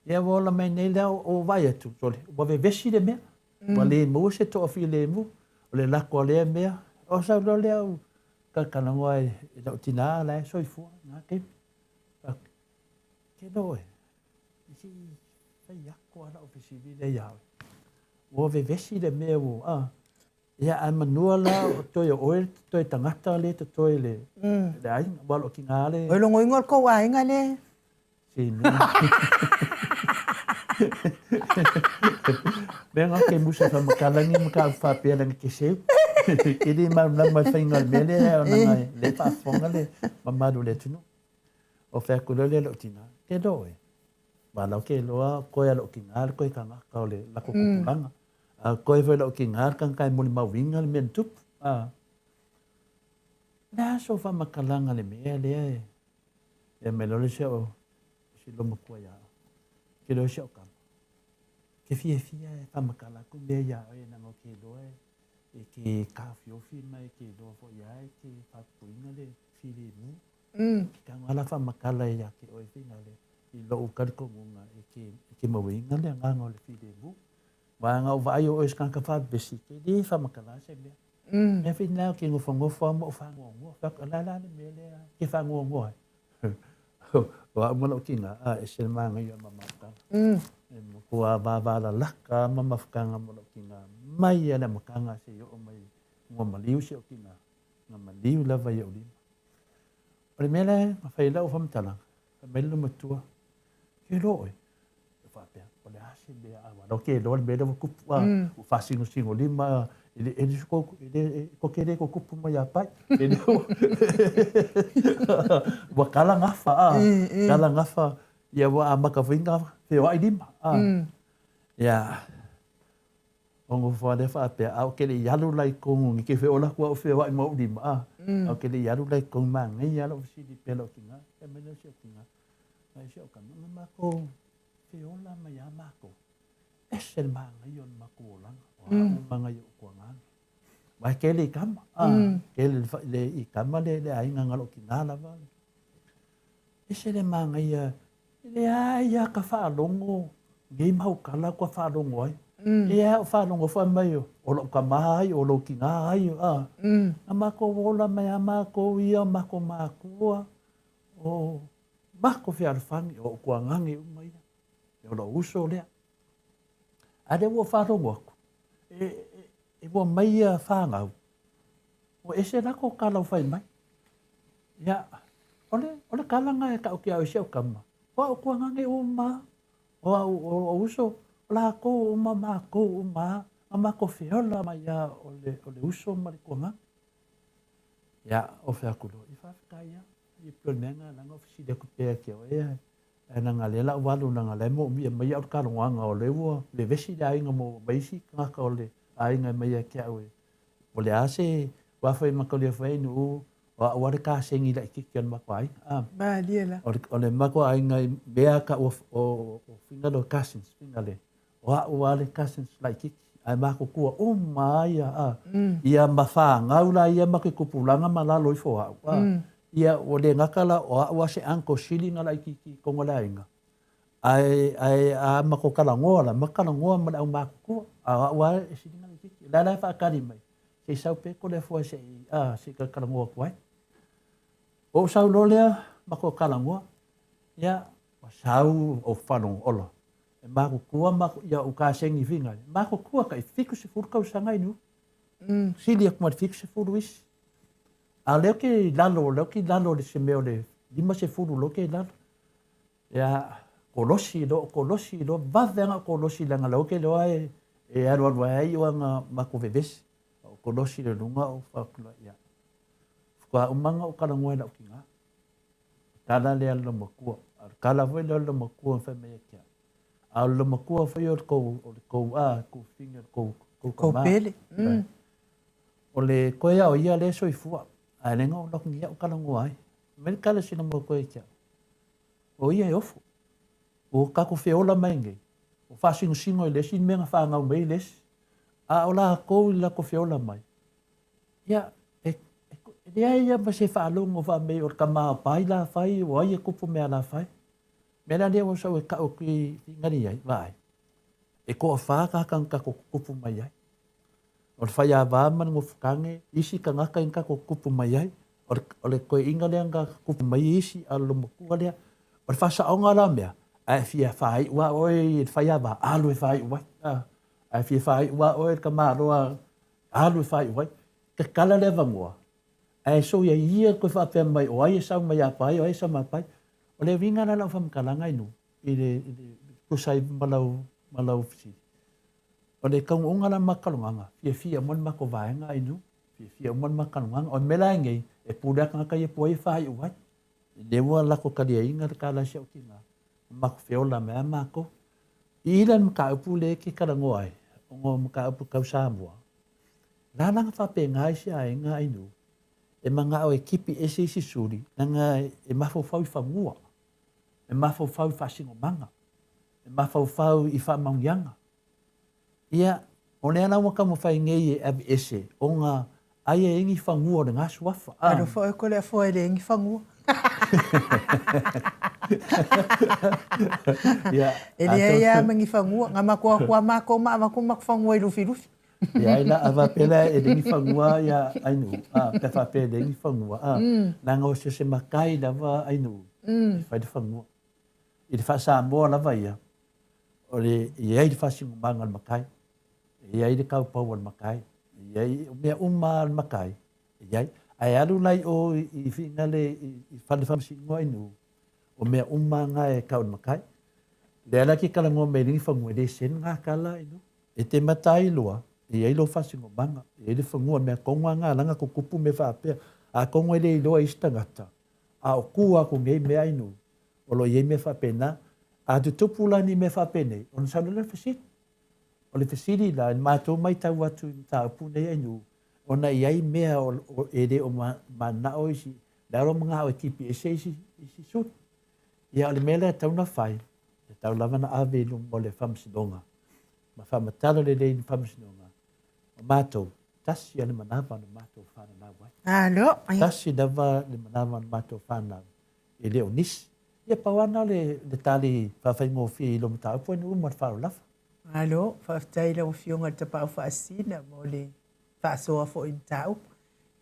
Ia ua ola mai nei lea o vaai atu, sole, ua vevesi le mea. Ua le maua se toafilemu, o le lako a lea mea. O sau loa lea u kalakalagoa e lau tinā la e soifua i ngā taimi. Ke noho e, i se i whai ako a lau fesili lea iā oe. Ua vevesi le mea ua, a, ia ae manua la o toe o oe toe tagata le totoe le, le aiga, ua alo ki ngā le. Oi logoingo le kou aiga le. Mea ngā ke musa wha makalani ma ka faapea lani ke seu. E le malamalama i le faiga o le mea lea ona lea e faafofoga le mamalu o le atunuu. O fai atu loa lea i lou tina, ke iloa oe, valaau ke iloa koe a lou tina le koe tagata o le lako tupulaga. A koe foi lou tina le tagata e molimauina le mea na tupu. A. O le a sou faamatalaga i le mea lea e e aumai loa le isi au si loomatua ia au. Ke iloa si au tama. Ke fiafia e faamatala atu mea ia oe leaga ou te iloa e te taofiofi ma e te iloa foi lava e te faapupuina le filemu. Ke tago lava la faamatala ia te oe Finale i lou talitonuga e te mauaina le agaga o le filemu. Aua na ou vaai o oe o se tagata faavevesi, e te le faamatala se mea. Mea foi lena ou te nofonofo lava ma ou faanoanoa. Fai atu, o le a la le mea lea e te faanoanoa ai? O au ma lou tina, a, ese le manaia o le mamafutaga. E matua vavalalata lava mamafutaga ma lou tina mai lava i le amataga seia oo mai ua maliu si ou tina, na maliu lava i ou lima. O le mea lea na fai ai lau faamatalaga, fai mai le loomatua, Ke iloa oe, e faapea, o le a se mea a ua ke iloa le mea lea ua tupu, a, ua faasinosinolima lima, e le, e le, e le, e ke le kupu mai ia pai. E le, ua kala gafa, a, kala gafa, ia ua amata foi ona feoai lima, a. Ia, o nofo lava lea faapea, a ou te le i alu la i totonu nei, ke feola atu au feoai ma ou lima, a, a ou te le i alu la i totonu, manaia lava lou fesili pea i lou tina, fai mai lea o si ou tina, Mai si ou tama, na matou feola mai a matou, ese le manaia o le matou olaga, o a uma nai ou tuagaga. Aua e tele i tama, a, tele le, i tama le, le aiga na lou tina lava. Ese le manaia, e leai a ka faalogo nei mau tala ua faalogo ai. E a ou faalogo foi mai o lou tama ai, o lou tina ai, a. Na matou ola mai a matou ia, o matou makua, O mako fealofani, o ou kuagage uma ia. E o lou uso lea. A lea ua faalogo atu, e, e, e ua mai ia fanau, ua ese lako tala ua fai mai. Ia, o le, o le tala na e tau ki au i si au tama, o au kuagage uma, o au, o, o uso, o lakou uma, makou uma, na makou feola mai ia o le, o le uso ma le kuagage. Ia, o fai atu loa, ia faafetai lava. Ia pei o le mea lena leaga o fesili atu pea ia te oe ae leaga o lea la ua alu leaga o la e moomia mai au le talanoaga o lea ua vevesi le aiga mo ma isi tagata o le aiga e mai ia te au e po o le a se aua foi e mataulia foi ai nuu o au lava le kasegi laitiiti o le matou aiga a. Malie la. O le matou aiga i mea tau o o Figalo cousins Figale O a'u a le cousins laitiiti, ae matutua uma a ia, a. Ia ma fanau la ia ma ke tupulaga ma lalo ifo o a'u, a. Ia ua le gata la o a'u a se uncle sili na laitiiti i totonu o le aiga, ae, ae a matou talanoa la, matou talanoa ma le aumatutua, a o a'u a e sili na laitiiti. O lea la e faatali mai, se i sau pea Toleafoa se i, a, se i talatalanoa atu ai. Ou sau loa lea, matou talanoa, ia, ua sau ou faalogo, ola, E matutua ma ia ou kasegi finga e matutua kai 70 tausaga i Nu'u. Sili atu ma le 70 isi. A o lea ou te i lalo, o lea ou te i lalo i se mea o le 50 loa ou te i lalo. Ia, kolosi loa, kolosi loa, vave lava ona kolosi leaga o lea ou te iloa e alualu ai ai ona matou vevesi. Ou kolosi loa i luga ou fai atu loa, ia, faatoa uma ona ou talanoa i lau tina. Tala lea a le loomatua. A o le tala foi lea o le loomatua na fai mai ia te au. A o le loomatua foi o le tou, o le tou, a, tou fafine o le tou, tou tama. Tou pele. Mm. O le koe a o ia lea e soifua, ae le na ou alu atu ni au talanoa ai. Fai mai le tala a si loomatua ia te au, o ia e ofo. Ua tatou feola mai nei, ua faasinosino i le isi mea na fanau mai ai le isi. A o latou i le latou feola mai, Ia, e, e leai lava ma se faalogo faapea o le tama o Pai la fai, o ai e kupu mea la fai. Mea la lea ua sau e tau atu i Figari ai, vaai, e toafa tagata na tatou tutupu mai ai. O le faiava ma le nofokane, isi tagata na tatou tutupu mai ai, o le, o le toeaina lea na tutupu mai ai isi, a o le loomatua lea. O le faasaoga la o mea, a e fia faaiu lava oe i le faiava, alu e faaiu ai. A e fia faaiu lava oe i le tamaloa Alu e faaiu ai. Tatala le avanoa, ae soia ia toe faapea mai o ai e sau mai ia Pai, o ai e sau mai Pai. O le uiga la lau faamatalaga i nuu, i le, i le tusa ai ma lau, ma lau fesili. O le taunuuga la ma Kaloganga, fiafia uma le matou vaega i nuu. Fiafia uma le makalugaga. O le mea la nei, e pule lava tagata ia po o ai e faaiu ai. Lea ua lako taliaina le tala a si au tina, ma matou feola mai lava matou. I la le mataupu lea e te talanoa ai, ona o mataupu tau Samoa, la la na faapena ai si aiga Ainu, e manao e tipi ese isi suli, leaga e mafaufau i fanua, e mafaufau i faasinomaga, e mafaufau i faamauniaga. Ia, o lea la ua taumafai nei e aveese, ona ai e i ai ni fanua o lena suafa. A. Alofa oe Toleafoa e leai ni fanua. Ia, E leai lava ma ni fanua. Na matou atu lava matou ma avatu matou fanua i Lufilufi. Leai la, a faapea la e leai ni fanua ia Ainuu, a, pe a faapea e leai ni fanua, a, leaga o se matai lava Ainuu e fai le fanua. I le faa-Samoa lava ia, o le i ai le faasinomaga o le matai, e i ai le taupou a le matai, e i ai, o mea uma a le matai, e i ai. Ae alu la i o i Finale i fale faamasinoga i Nuu, o mea uma na e tau i le matai. Lea la e te talanoa mai i fanua, e le sene na tala i Nuu. E te matai loa, e i ai lou faasinomaga, e i ai le fanua, mea tonu lava na ala ona tutupu mea faapea. Atonu e le iloa e isi tagata, a o tua atu nei mea i Nuu, o lo o i ai mea faapena. A tutupu la ni mea faapenei, ona sau loa lea o le fesili. O le fesili la, i le matou matau atu i mataupu nei Ainuu, ona e i ai mea e le o mananao isi, le alo manao e tipi ese isi, isi suli. Ia, o le mea lea e tatau ona fai, e tatau lava ona ave i luma o le Faamasinoga, ma faamatala lelei i le Faamasinoga, o matou, tasi lava le manava na matou fananau ai. Malo. Tasi lava le manava na matou fanau. E le o nisi. Ia pau lava lena o le tali faafaigofie i lou mataupu Ainuu ma le faaaloalo lava. Malo, faafetai i lau Afioga i le Tapaau Faasisina mo le faasoa foi i mataupu.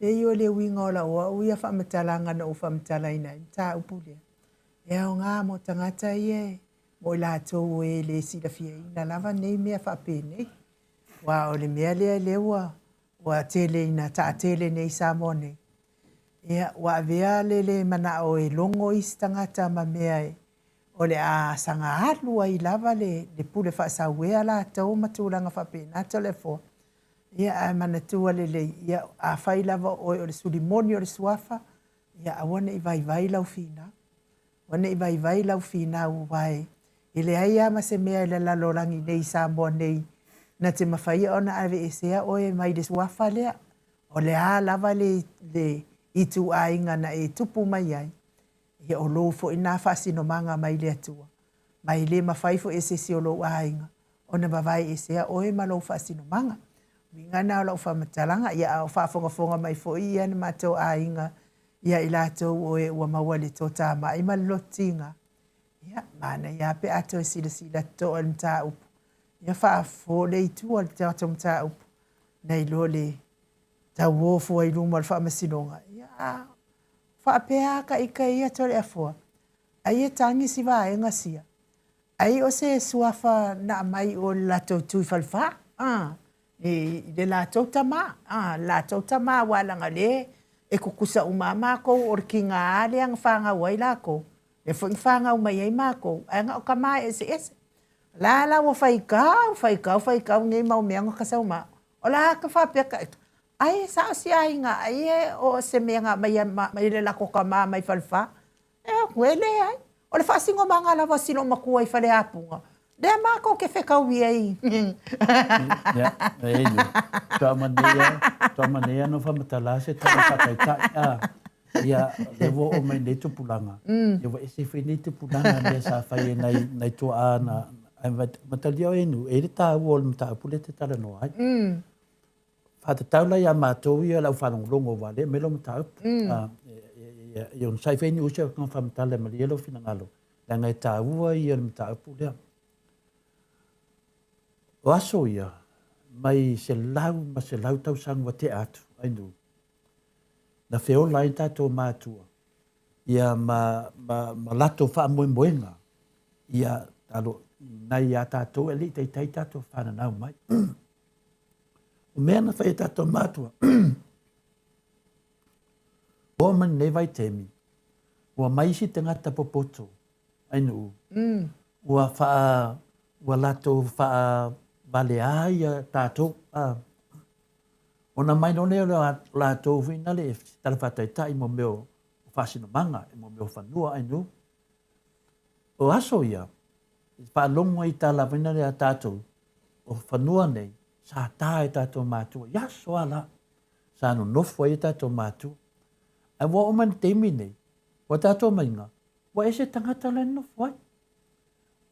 Leai o le uiga o lau au ia faamatalaga na ou faamatalaina ai le mataupu lea, e aoga mo tagata ia mo i latou e le silafiaina lava nei mea faapenei. Aua o le mea lea lea ua ua tele ina taatele nei i Samoa nei, Ia, ua avea le le manao e logo isi tagata ma mea e, o le a saga alu ai lava le, le pule faasauea latou ma tulaga faapena Toleafoa. Ia, ae manatua lelei, ia, afai lava o oe o le suli moni o le suafa, ia aua ne i vaivai lau finau. Aua ne i vaivai lau finau aua e, e leai lava ma se mea i le lalolagi nei i Samoa nei na te mafaia ona aveesea oe mai le suafa lea. O le a lava le, le ituaiga na e tupu mai ai, ia o lou foi na faasinomaga mai le Atua, ma e le mafai foi e se isi o lou aiga ona vavae esea oe ma lou faasinomaga. Uiga na o lau faamatalaga, ia a o faafogafoga mai foi ia na matou aiga ia i latou o e ua maua le totamai ma le lototiga, ia, manaia lava pe a toe silasila totoa i le mataupu, ia faafofo le itu o le tatou mataupu, nai lo le tauofo ai luma o le faamasinoga, ia, a faapea a ka ika ia Toleafoa, ai e tagi si vaega sia, ai o se suafa na aumai o le latou tui falefa, a, i le latou tama, a, le latou tama, aua leaga le e kukusa uma a makou o le kiga a lea na fanau ai lakou, lea foi na fanau mai ai makou, ae na o tama eseese. La la ua faitau, faitau, faitau nei mau mea na kasau ma. O la ka faapea ka eka. Ai e sao si aiga, ai e o se mea na mai mai le lako tama mai falefa. E atu, e leai. O le faasinomaga lava o si loomatua i Faleapuga, lea matou te fetaui ai. Ia, e ia. Toa manea, toa manea no whamatala se tala whakaitai. Ah, ia, le ua oo mai nei tupulaga, ia ua ese foi nei tupulaga mea sa fai e nai, nai tuaa na, ai matalia o e nu, e le tāua o le mataupu lea te talanoa ai. Faatatau la iā matou ia le au faalogologo aua lea aumai lau mataupu. Ia onosai foi ni usi au tanga faamatala e malie lou finagalo, leaga e tāua ia le mataupu lea. O aso ia, mai selau ma selau tausaga ua tea atu, ai nuu, na feola ai tatou matua, ia ma, ma, ma latou faamoemoega, ia talo, nai a tatou e le i taitai tatou fananau mai. O mea na fai e tatou matua, ua oo mai lenei vaitaimi, ua mai isi tagata popoto ai nuu, ua faa, ua latou faavaleā ia tatou. Ona mai loa lea o latou foi nale e tala faataitai mo mea o faasinomaga, mo mea o fanua ainu. O aso ia, e faalogo ai tala foi nale a tatou, o fanua nei, sa ta e tatou matua i aso a la, sa nonofo ai e tatou matua. Ae ua oo mai le taimi nei, ua tatou maiga, ua ese tagata la e nonofo ai.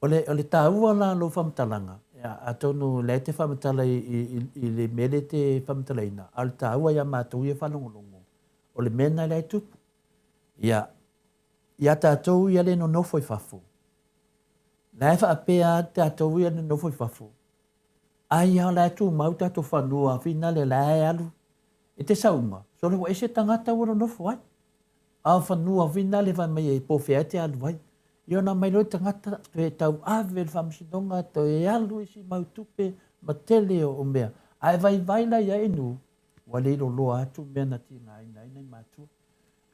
O le, o le taua la o lou faamatalaga, ia, atonu o lea e te faamatala i, i, i, i le mea lea e te faamatalaina, a o le taua ia matou ia faalogologo, o le mea lena lea e tupu. Ia, ia tatou ia le nonofo i fafo, la e faapea lava tatou ia nonofo i fafo, ai lava o la e tumau tatou fanua finale la e alu e te sauga, sole ua ese tagata ua nonofo ai. A o fanua foi na le fai mai e po o fea e te alu ai. Ia ona aumai loa le tagata toe tauave i le faamasinoga, toe alu isi mau tupe ma tele o mea. Ae vaivai la ia inu, ua le loloa atu mea na tigaina ai nai matua.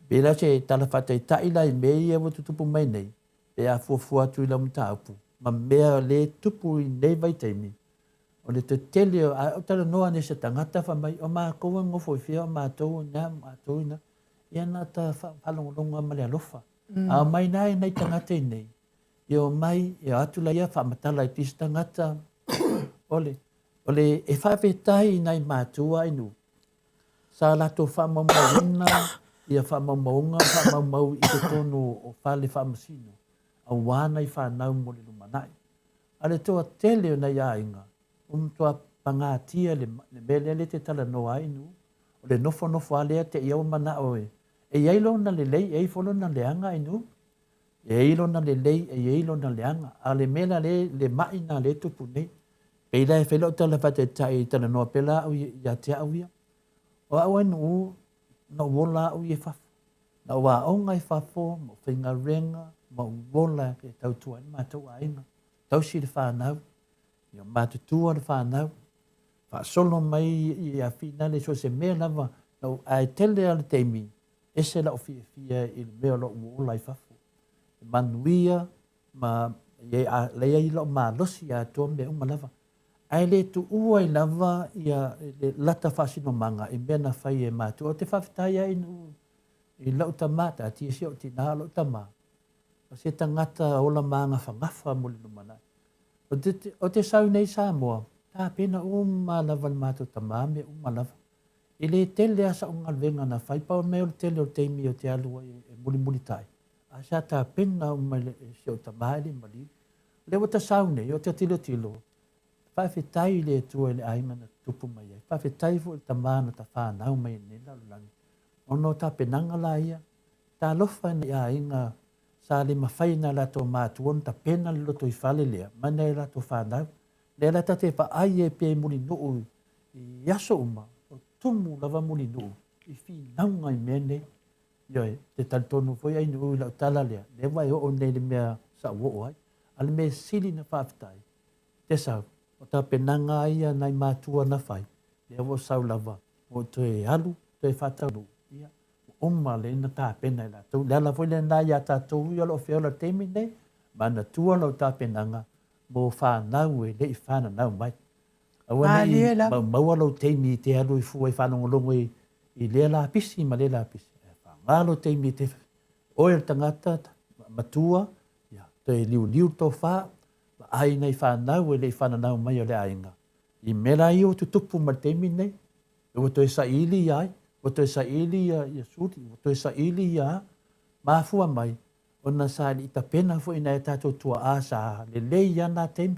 Pei la se tala faataitai la i mea ia ua tutupu mai nei, pe a fuafua atu i lau mataupu ma mea le tupu i nei vaitaimi, o le tetele, a ou talanoa nei i se tagata fai mai, o matou e nofo i fea, o matou i ina, o matou i ina. Ia na ta faalogologo lava ma le alofa. A omai la i nai tagata i nei, ia omai, ia o atu laia faamatala i isi tagata, ole, ole e faafetai i nai matua ai nuu, sa latou faamaumauina ia faamaumauga ma faamaumau i totonu o fale faamasino, aua nai fanau mo le lumanai. A le toatele o nai aiga, ua matua pagatia le mea lea le te talanoa ai nuu, o le nofonofo lava lea te i ua manao e e i ai lona lelei, e i ai foi lona leaga ai nuu. E i ai lona lelei, e i ai lona leaga. A o le mea la le, le ma'i lena lea e tupu nei. Pei la e fai lau tala faataitai e talanoa pea la au ia te au ia. O au ai nuu, na ou ola au ia i fafo. Na ou aoga i fafo, ma ou faigaluega, ma ou ola e tautua ai le matou aiga. Tausi le fanau, ia matutua le fanau, faasolo mai ia finale so o se mea lava, na ou, ae tele lava le taimi, ese la'u fiafia i le mea o lo'u ola i fafo. E manuia ma la e i ai la'u malosi atoa mea uma lava. Ae le tuua ai lava ia le lata faasinomaga i mea na fai e matua. Ou te faafetai ai i la'u tama, taatia si o'u tinā o la'u tama, o se tagata ola magafagafa mo le lumanai. Ou te, ou te sau nei i Samoa, tapena uma lava le matou tama mea uma lava. E le tele lava sa'u galuega na fai, pau le mea o le tele o le taimi ou te alu ai e mulimulitai, ae sa tapena uma e si ou tama e le i maliu. O lea ua ta sau nei, ou te tilotilo, faafetai i le Atua i le aiga na tutupu mai ai, faafetai foi i le tama na ta fanau mai ai i lenei lalolagi, ona o tapenaga la ia, talofa i nai aiga sa le mafai e nai latou matua ona tapena le lotoifale lea ma nai latou fanau. Lea la ta te vaai ai pea i Mulinuu i aso uma, o tumu lava Mulinuu i finauga i mea nei. Ioe, te talitonu foi Ainuu i lau tala lea, lea ua e oo nei i le mea sa ou oo ai. A o le mea sili na faafetai, te sau, o tapenaga ia nai matua na fai, lea ua ou sau lava, ua ou toe alu, toe faataunuu, ia, ua uma lea na tapena e latou. Le ala foi lena ia tatou ia o lo o feola i le taimi lenei, manatua lau tapenaga mo fanau e le i fananau mai. Aua ne i maumaua lou taimi e te alu i fua i faalogologo i, i lea lapisi ma lea lapisi. Ae faaaoga lou taimi e te, oe o le tagata matua, ia, toe liuliu le tofa, vaai nai fanau e le i fananau mai o le aiga. I mea la ia ua tutupu ma le taimi lenei, ua toe saili ia ai, ua toe saili ia, ia suli, ua toe saili ia a. Mafua mai, ona sa le i tapena foi nai a tatou tuaa sa lelei lava na taimi.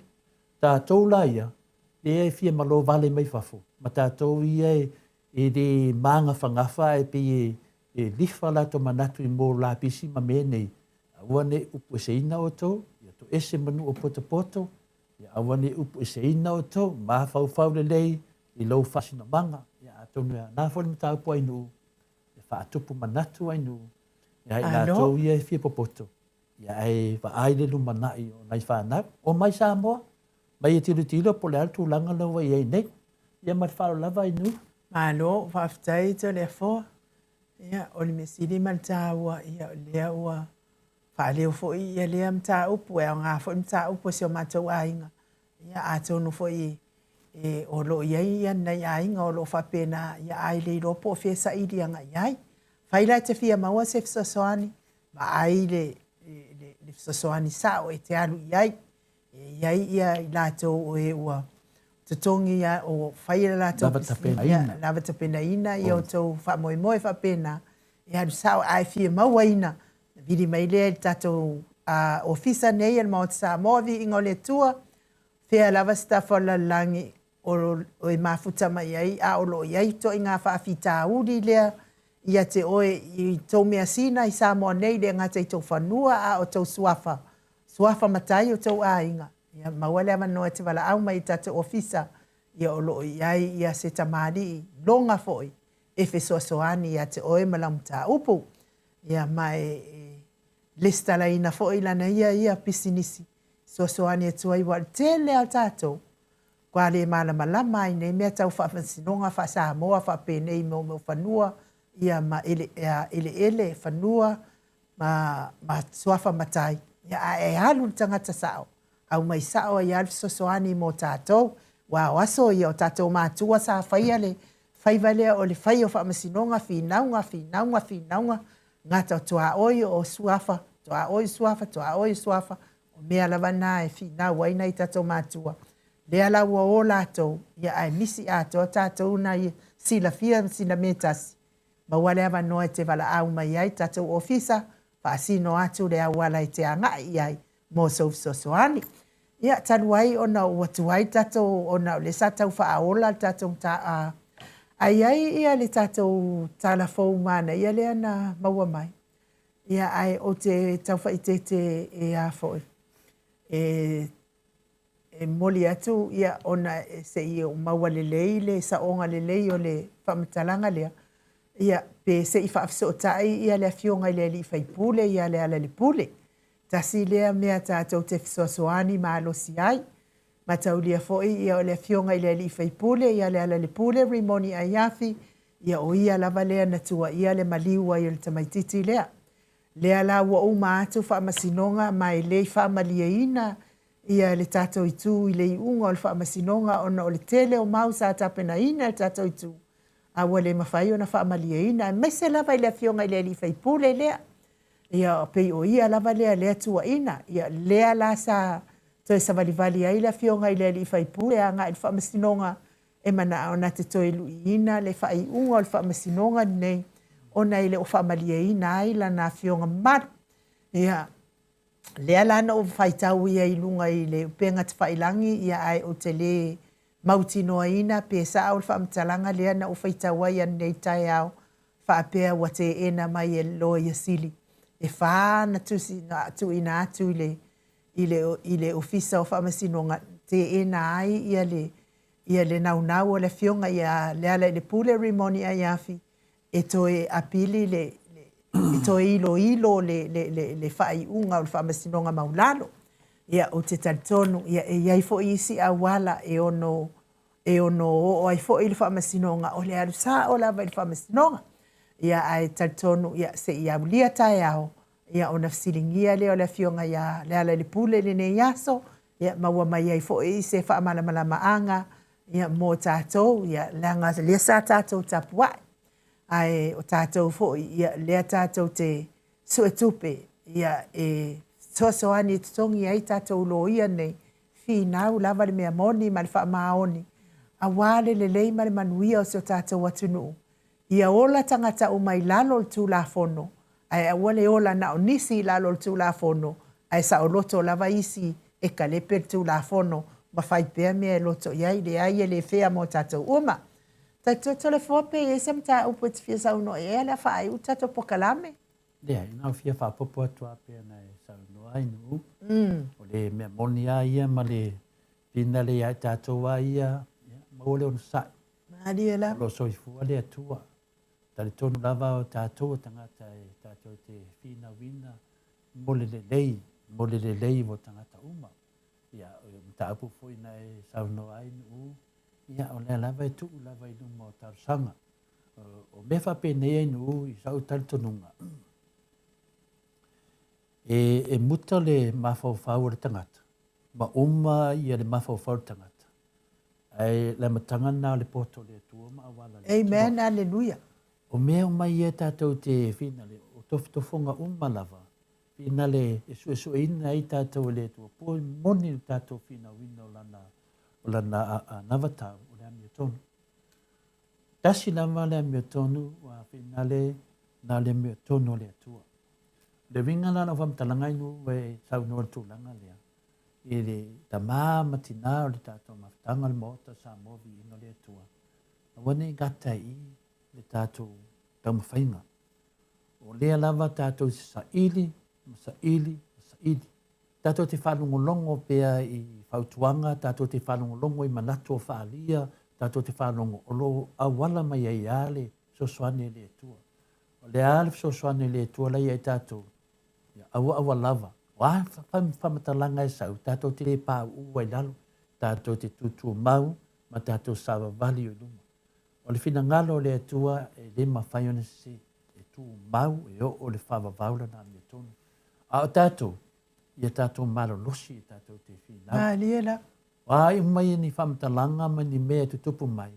Tatou la ia, lea e fia malo vale mai fafo, ma tatou ia e le magafagafa ae pei e lifa latou manatu i mo lapisi ma mea nei, aua ne i upueseina outou, ia toese ma nuu o potopoto, ia aua ne i upueseina outou, mafaufau lelei i lou faasinomaga. Ia atonu e aoga foi le mataupu ai nuu e faatupu manatu ai nuu ia i latou ia e fia popoto, ia ae vaai le lumanai o nai fanau. Omai Samoa, mai e tilotilo po o le a le tulaga lea ua i ai nei. Ia ma le faaaloalo lava ai nuu. Malo, faafetai Toleafoa. Ia, o le mea sili ma le taua, ia, o lea ua faaleo foi ia lea mataupu, e aoga foi le mataupu a si o matou aiga. Ia, atonu foi E, o lo o i ai ia nai aiga o lo o faapena, ia a e le iloa po o fea e saili agai i ai. Fai la e te fia maua se fesoasoani, vaai le, le, le fesoasoani sao e te alu i ai. E i ai ia i latou o e ua totogi ia, o fai le latou Lava tapenaina. Lava tapenaina ia outou faamoemoe faapena, e alu sao, a e fia mauaina, vili mai lea i le tatou ofisa nei a le Maota Samoa, Viiga o le Atua, fea lava se tafa o le lalolagi o e mafuta mai ai, a o lo o i ai ituaiga faafitauli lea ia te oe i tou measina i Samoa nei, le gata i tou fanua, a o tou suafa, suafa matai o tou aiga, ia maua le avanoa e te valaau mai i tatou ofisa, ia o lo o i ai ia se tamalii loga foi e fesoasoani ia te oe ma lau mataupu. Ia ma e, e lesitalaina foi lana ia ia pisinisi, fesoasoani atu ai, aua o le tele lava o tatou, matua le malamalama lava i nei mea tau faamasinoga faa-Samoa faapenei mo mea o fanua, ia ma eleele, fanua ma, ma suafa matai, ia, ae alu le tagata sao, aumai sao ai lava le fesoasoani mo tatou. Aua o aso ia o tatou matua sa faia le faiva lea o le fai o faamasinoga, finauga, finauga, finauga, gata o tuaoi o suafa, tuaoi o suafa, tuaoi o suafa, o mea lava na e finau ai nai tatou matua. Lea la ua o latou, ia ae misi atoa tatou na silafia sina mea tasi, maua le avanoa e te valaau mai ai tatou ofisa, faasino atu le auala e te agai i ai mo sou fesoasoani. Ia, talu ai ona ua tuai le tatou, ona o lea sa tau faaola le tatou ta, a, a i ai ia le tatou tala fou manaia lea na maua mai, ia, ae ou te tau faaeteete e a foi, e e momoli atu, ia, ona se i ou maua lelei le saoga lelei o le faamatalaga lea, ia, pe se i faafesootai ia le Afioga i le alii faipule ia Lealailepule. Tasi lea mea tatou te fesoasoani malosi ai. Mataulia foi, ia, o le Afioga i le alii faipule ia Lealailepule Rimoni Aiafi, ia, o ia lava lea na tuuaia le maliu ai o le tamaitiiti lea. Lea la ua uma atu faamasinoga ma e le i faamalieina ia le tatou itu i le iuga o le faamasinoga ona o le tele o mau sa tapenaina e le tatou itu a ua le mafai ona faamalieina, aemaise lava i le afioga i le alii faipule lea. Ia, pei o ia lava lea lea tuuaina. Ia, lea la sa toe savalivali ai le afioga i le alii faipule agai i le faamasinoga e manao na te toe luiina le faaiuga o le faamasinoga lenei ona e le o faamalieina ai lana afioga mamalu. Ia, lea la na ou faitau ia i luga i le upega tafailagi, ia ae ou te le mautinoaina pe sao le faamatalaga lea na ou faitau ai ananei taeao faapea ua teena mai e le Loia Sili e fa ana tusi na tuuina atu i le i le i le Ofisa o Faamasinoga teena ai ia le ia le naunau o le Afioga ia Lealailepule Rimoni Aiafi e toe apili le, e toe iloilo le, le, le, le faaiuga o le Faamasinoga Maualalo. Ia, ou te talitonu, ia, e i ai foi isi auala e ono, e ono oo ai foi le Faamasinoga, o le alu sao lava i le Faamasinoga. Ia, ae talitonu, ia, se i aulia taeao, ia, ona fesiligia lea o le Afioga ia Lealailepule i lenei aso, ia, maua mai ai foi se faamalamalamaga, ia, mo tatou, ia, leaga lea sa tatou tapuai. Ae o tatou foi, ia, lea tatou te suetupe, ia, e fesoasoani e totogi ai tatou loia nei, finau lava le mea moni ma le faamaoni, aua le lelei ma le manuia o si o tatou atunuu. Ia ola tagata uma i lalo o le Tulafono, ae aua le ola na o nisi i lalo o le Tulafono, ae saoloto lava isi e kalepe le Tulafono ma fai pea mea e loto i ai. Leai, e le fea mo tatou uma. Tatou Toleafoa pe i ai se mataupu e te fia saunoa i ai a o le a faaiu le tatou polokalame? Leai, na o fia faaopoopo atu lava pei ona e saunoa ai Nu'u. O le mea moni lava ia ma le finale ia i tatou lava ia, ia maua le onosai. Malie lava. O lo o soifua le Atua. Talitonu lava o tatou o tagata e tatou te finauina mo le lelei, mo le lelei mo tagata uma. Ia, o le mataupu foi na e saunoa ai Nu'u, ia o lea lava e tuu lava i luma o talosaga. O mea faapenei ai Nu'u i sa'u talitonuga, e, e muta le mafaufau o le tagata, ma uma ia le mafaufau o le tagata. Ae le amataga lena o le poto o le Atua ma auala a le Atua. Amen, Aleluia. O mea uma ia tatou te finale, o tofotofoga uma lava, finale e suesueina ai tatou e le Atua, po e moni le tatou finauina o lana, o lana anavatau, o le amiotonu. Tasi lava le amiotonu, ua finale na o le amiotonu o le Atua. O le uiga la o lau faamatalaga inu e saunoa i le tulaga lea, i le tamā ma tinā o le tatou mafutaga o le Maota o Samoa Viiga o le Atua, aua ne i gata i le tatou taumafaiga. O lea lava tatou te saili ma saili ma saili. Tatou te faalogologo pea i fautuaga, tatou te faalogologo i manatu o faaalia, tatou te faalogo o lo o auala mai ai lava le fesoasoani a le Atua. O le a le fesoasoani a le Atua la ia i tatou? Ia aua aua lava. O a faamatalaga e sau, tatou te le pauu ai lalo, tatou te tutumau ma tatou savavali i luma. O le finagalo o le Atua e le mafai ona sese, e tumau e oo i le faavavau lana amiotonu. A o tatou, ia tatou malolosi e tatou te finau. Malie la. O a uma ia ni faamatalaga ma ni mea e tutupu mai,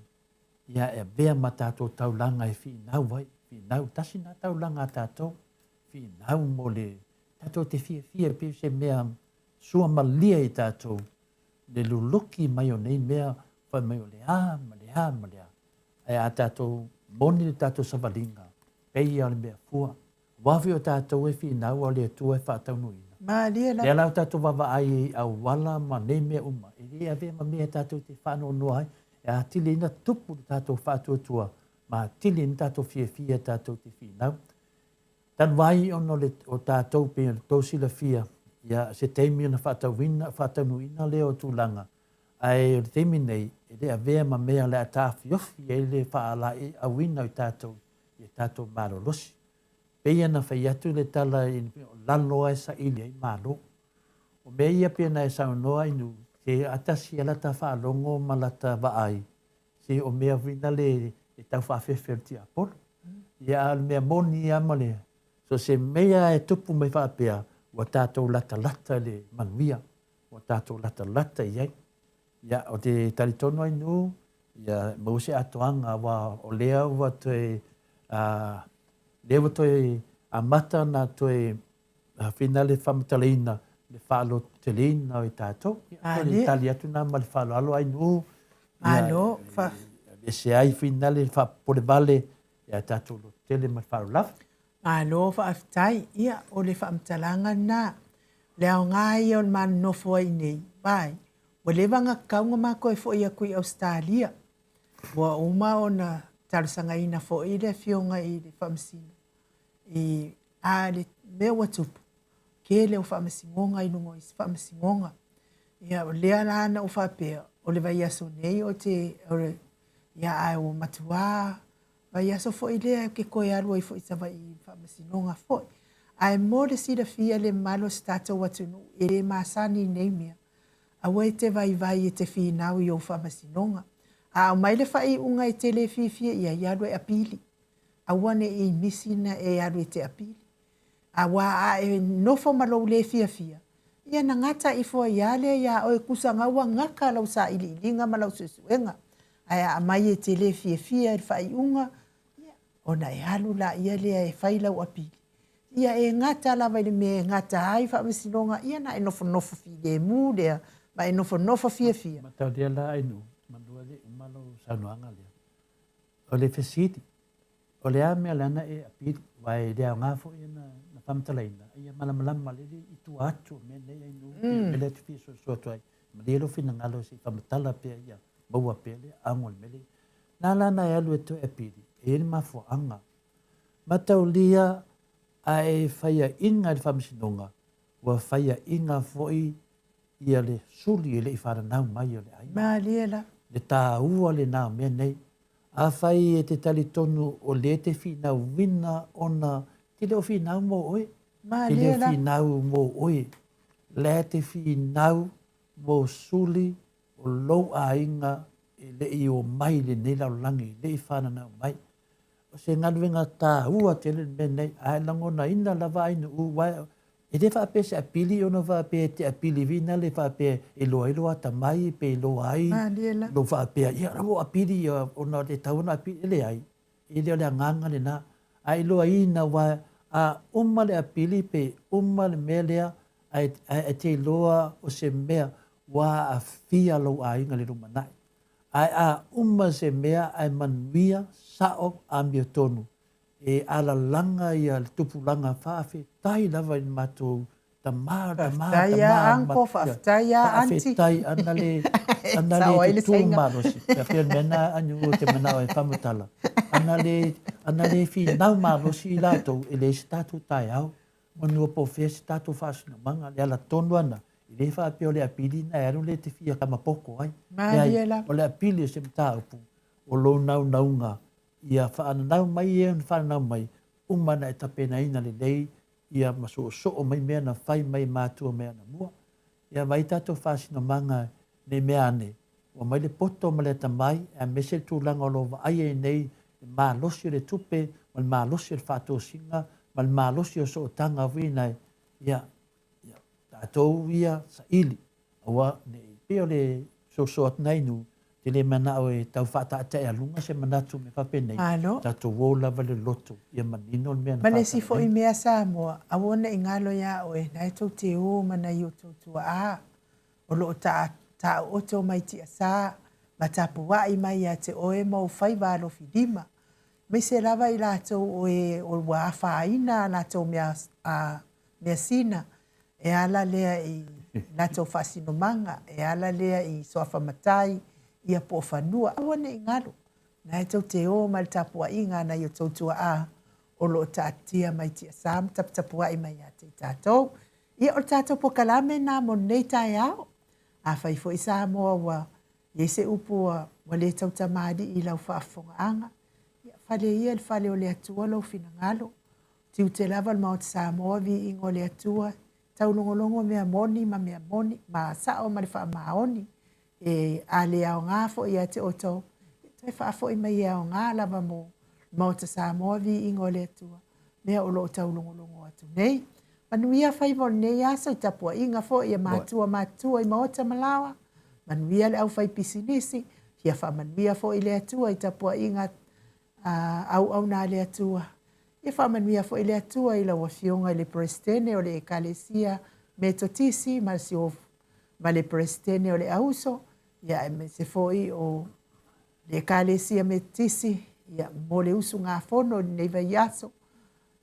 ia e avea ma tatou taulaga e finau ai. Finau, tasi na taulaga a tatou, finau mo le tatou te fiafia pei o se mea suamalie i tatou le luluki mai o nei mea fai mai o le a ma le a ma le a. Ae a tatou moni le tatou savaliga, pei ia o le mea fua. Aua foi o tatou e finau a o le Atua e faataunuuina. Malie la. Lea la o tatou vaavaai i auala ma nei mea uma, e le avea ma mea tatou te faanoanoa ai, e atili ai na tupu le tatou faatuatua ma atili ai na tatou fiafia tatou te finau. Talu ai ona o, le, o tatou pei ona tou silafia, ia, se taimi ona faatauina, faataunuuina lea o tulaga, ae o le taimi nei, e le avea ma mea o le a taofiofi ai le faalaeiauina o i tatou i a tatou malolosi. Pei ona fai atu le tala i o lalo lava e saili ai malo. O mea ia pei ona e saunoa inu, se atasi ia lata faalogo ma lata vaai, se o mea foi na le e tau faafefe o le tiapolo. Ia a o le mea moni lava ma le, so se mea e tupu mai faapea, ua tatou latalata i le manuia, ua tatou latalata i ai. Ia, ou te talitonu ai nu, ia maua se atoaga, aua o lea ua toe, lea ua toe amata ona toe fina le faamatalaina le faalototeleina o i tatou. Ia, toe tali atu na ma le faaaloalo ai nu. Malo. Ia, ese ai fina le faapopolevale ia tatou lototele ma le faaaloalo lava. Malo faafetai. Ia, o le faamatalaga lena. Le aoga ia o le ma nonofo ai nei, vai, ua leva ona tatau ona ma toe foi atu i Ausetalia. Ua uma ona talosagaina foi le afioga i le Faamasino i a le mea ua tupu, tele o faamasinoga i luga o isi faamasinoga. Ia, o lea la na ou faapea, o le vaiaso nei o te, o le, ia ae ua matuā vaiaso foi lea ou te toe alu ai foi i Savaii i faamasinoga foi. Ae mo le silafia le mamalu o se tatou atunuu e le masani i nei mea, aua e te vaivai e te finau i ou faamasinoga. A aumai le faaiuga e te le fiafia i ai, alu e apili. Aua ne i misi na e alu e te apili. Aua a e nofo ma lou le fiafia, ia na gata ifo ai lava lea iā oe tusa na ua gata lau sailiiliga ma lau suesuega. Ae a aumai e te le fiafia i le faaiuga, ia, ona e alu laia lea e fai lau apili. Ia e gata lava i le mea e gata ai faamasinoga, ia na e nofonofo filemu lea, ma e nofonofo fiafia. Mataulia la Ainuu, manu e le i uma lau saunoaga lea. O le fesili, o le a mea lana e apili, aua e le aoga foi ona faamatalaina, a ia malamalama lelei i tua atu o mea nei Ainuu, pei o le mea lea ou te fia soasoa atu ai. Malie lou finagalo se i faamatala pea ia maua pea le aoga o le mea lea. Na la na e alu e toe apili, e i ai le mafuaaga. Mataulia a e faiaina i le faamasinoga, ua faiaina foi ia le suli e le i fananau mai o le aiga. Malie la. Le taua lena o mea nei. Afai e te talitonu o lea e te finauina ona te le o finau mo oe. Te le o finau mo oe. La e te finau mo suli o lou aiga e le i omai i lenei lalolagi, e le i fananau mai. O se galuega taua tele le mea nei, ae lagonaina lava Ainuu, aua E le faapea se apili ona faapea e te apili vinale faapea e iloa ai lou atamai pe iloa ai lou faapea ia la ua apili ia ona e tatau ona apili. E leai, e le o le agaga lena. A iloaina aua a uma le apili pe uma le mea lea ae e te iloa o se mea ua aafia lou aiga i le lumanai. Ae a uma se mea ae manuia, sao, amiotonu, e alalaga ia le tupulaga faafetai lava i le matou tama tama Faafetai a uncle, faafetai a aunty. Faafetai ana le ana le tutu malosi. Ia pei o le mea lena Aniu ou te manao e faamatala. Ana le ana le finau malosi i latou e leai se tatou taeao. Manua po o fea se tatou faasinomaga, le ala tonu lava lena, e le faapea o le apili lena e alu lea e te fia kamapoko ai. Malie lava. O le apili o se mataupu o lou naunauga ia faananau mai e ona faananau mai, uma ona e tapenaina lelei ia ma soosoo mai mea na fai mai e matua mai anamua. Ia vaai tatou faasinomaga nei mea ane, ua mai le poto ma le atamai aemaise le tulaga o lo o vaai ai nei le malosi o le tupe ma le malosi o le faatosina ma le malosi o sootaga foi nei, ia, ia tatou ia saili Aua ne i pei o le soso atu nai nuu, te le manao e tau faataetaealuga se manatu mea faapenei, Malo. tatou o lava i le loto ia manino le mea na Ma le isi foi faatalanoaina. mea Samoa, aua ne i galo iā oe, na e tou te o ma nai o tou tuaā o lo o taa taooto mai tiasa ma tapuai mai ia te oe ma ou faiva alofi lima, aemaise lava i latou o e ua afaina a latou mea a measina, E ala lea i latou faasinomaga, e ala lea i suafa matai, ia po o fanua. Aua ne i galo, na e tou te o mai le tapuaiga a nai o tou tuaa o lo o taatia mai tiasa ma taputapuai mai ia te i tatou. Ia, o le tatou polokalame lena mo lenei taeao. Afai foi Samoa ua i ai se upu ua le tautamalii i lau faafofogaaga, ia fale ia i le fale o le Atua lou finagalo. Tiute lava le Maota Samoa, viiga o le Atua, taulogologo mea moni ma mea moni, ma sao ma le faamaoni. E, a le aoga foi ia te outou, ia toe faafoi mai e aoga lava mo le Maota Samoa, viiga o le Atua, mea o lo o taulogologo atu nei. Manuia faiva o lenei aso i tapuaiga foi a matua matutua i maota ma laoa, manuia le aufaipisinisi, fia faamanuia foi le Atua i tapuaiga a auauna a le Atua. Ia faamanuia foi le Atua i lau Afioga i le Peresetene o le Ekalesia Metotisi ma si o, ma le Peresetene o le Auso, ia aemaise foi o le Ekalesia Metotisi, ia mo le usugafono i lenei vaiaso,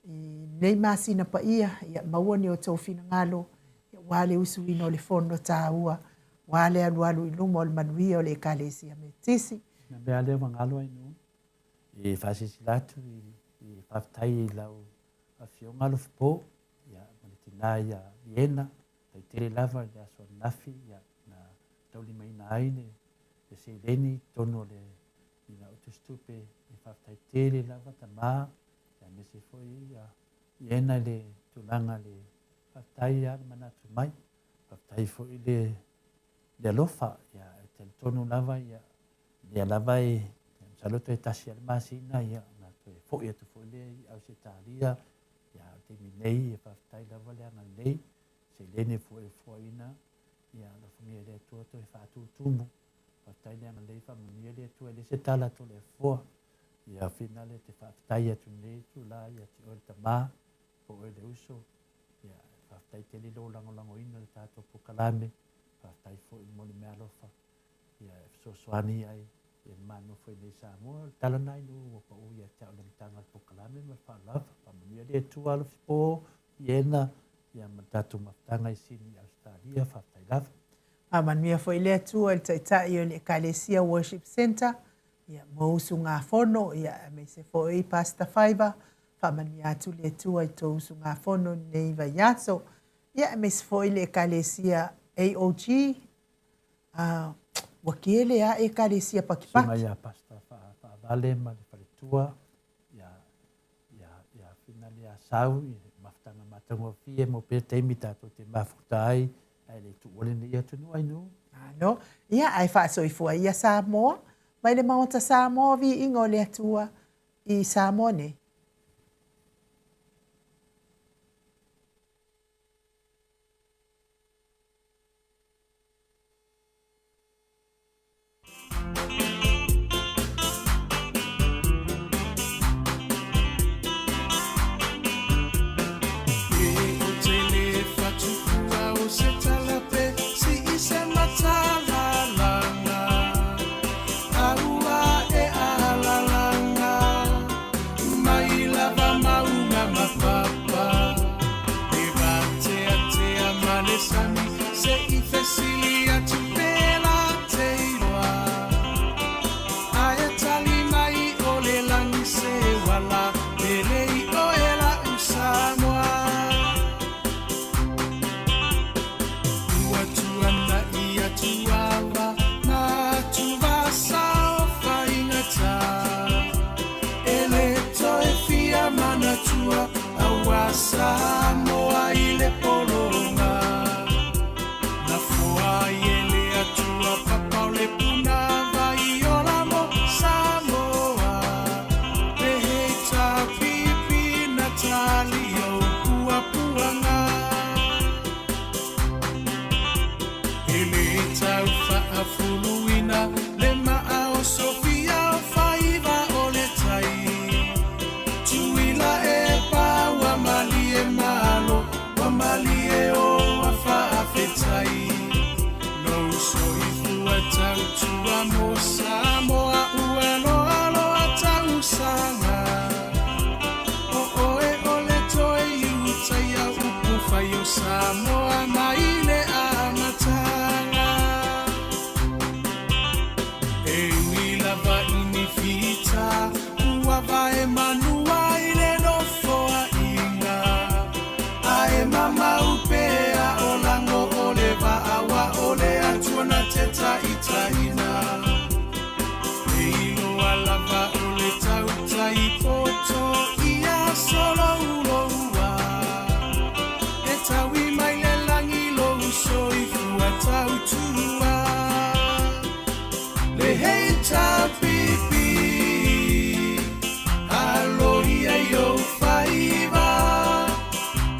i lenei masina paia, ia maua ni outou finagalo, ia aua le usuina o le fono taua, aua le alualu i luma o le manuia o le Ekalesia Metotisi. Sina mea lea ua galo ai nuu e faasilasila atu i faafetai i lau Afioga Alofipo ia ma le tina ia Viena, faafetai tele lava i le aso ananafi ia na taulimaina ai le le seleni i totonu o le i lau tusitupe. E faafetai tele lava tama aemaise foi ia Viena i le tulaga le faafetai lava le manatu mai, faafetai foi le le alofa ia e talitonu lava ia lea lava e masalo toe tasi lava le masina ia ona toe foi atu foi lea i Ausetalia ia a o le taimi nei e faafetai lava le agalelei seleni foi e fuaina ia alofagia e le Atua toe faatutumu faafetai le agalelei faamanuia le Atua e le se tala Toleafoa ia finale te faafetai atu nei itula ia te oe le tama po oe le uso ia faafetai tele lou lagolagoina o le tatou polokalame faafetai foi mo le meaalofa ia e fesoasoani ai ia le ma nofo i nei Samoa. O le tala lena i nuu ua pau ia te au le amataga o le polokalame ma le faaaloalo. Faamanuia le Atua alofipo Iena ia ma le tatou mafutaga i Sini i Ausetalia. Faafetai lava. Faamanuia foi le Atua i le Taitai o le Ekalesia Worship Centre, ia mo usugafono, ia aemaise foi Pastor Faiva, faamanuia atu le Atua i tou usugafono i lenei vaiaso. Ia aemaise foi le Ekalesia AOG, Ah, ua tele lava Ekalesia pakipaki. Susuga ia Pastor Faavale ma le faletua ia ia ia Finale ia Sau i le mafutaga matagofie mo pea taimi tatou te mafuta ai ae le tuua lenei atunuu ai nuu. Malo. Ia, ae faasoifua ia Samoa mai le Maota Samoa, viiga o le Atua i Samoa nei. Samoa ua loa loa tausaga O oe o le toe iutaia upu fai o Samoa mai le amataga E ui lava i ni fita ua vae manua i le nofoaiga Ae mamau pea o lago o le vaa ua o le Atua na te taitaiina E iloa lava o le tautai poto ia solouloua E taui mai le lagi lou soifua tautua Le HRPP Aloia i ou faiva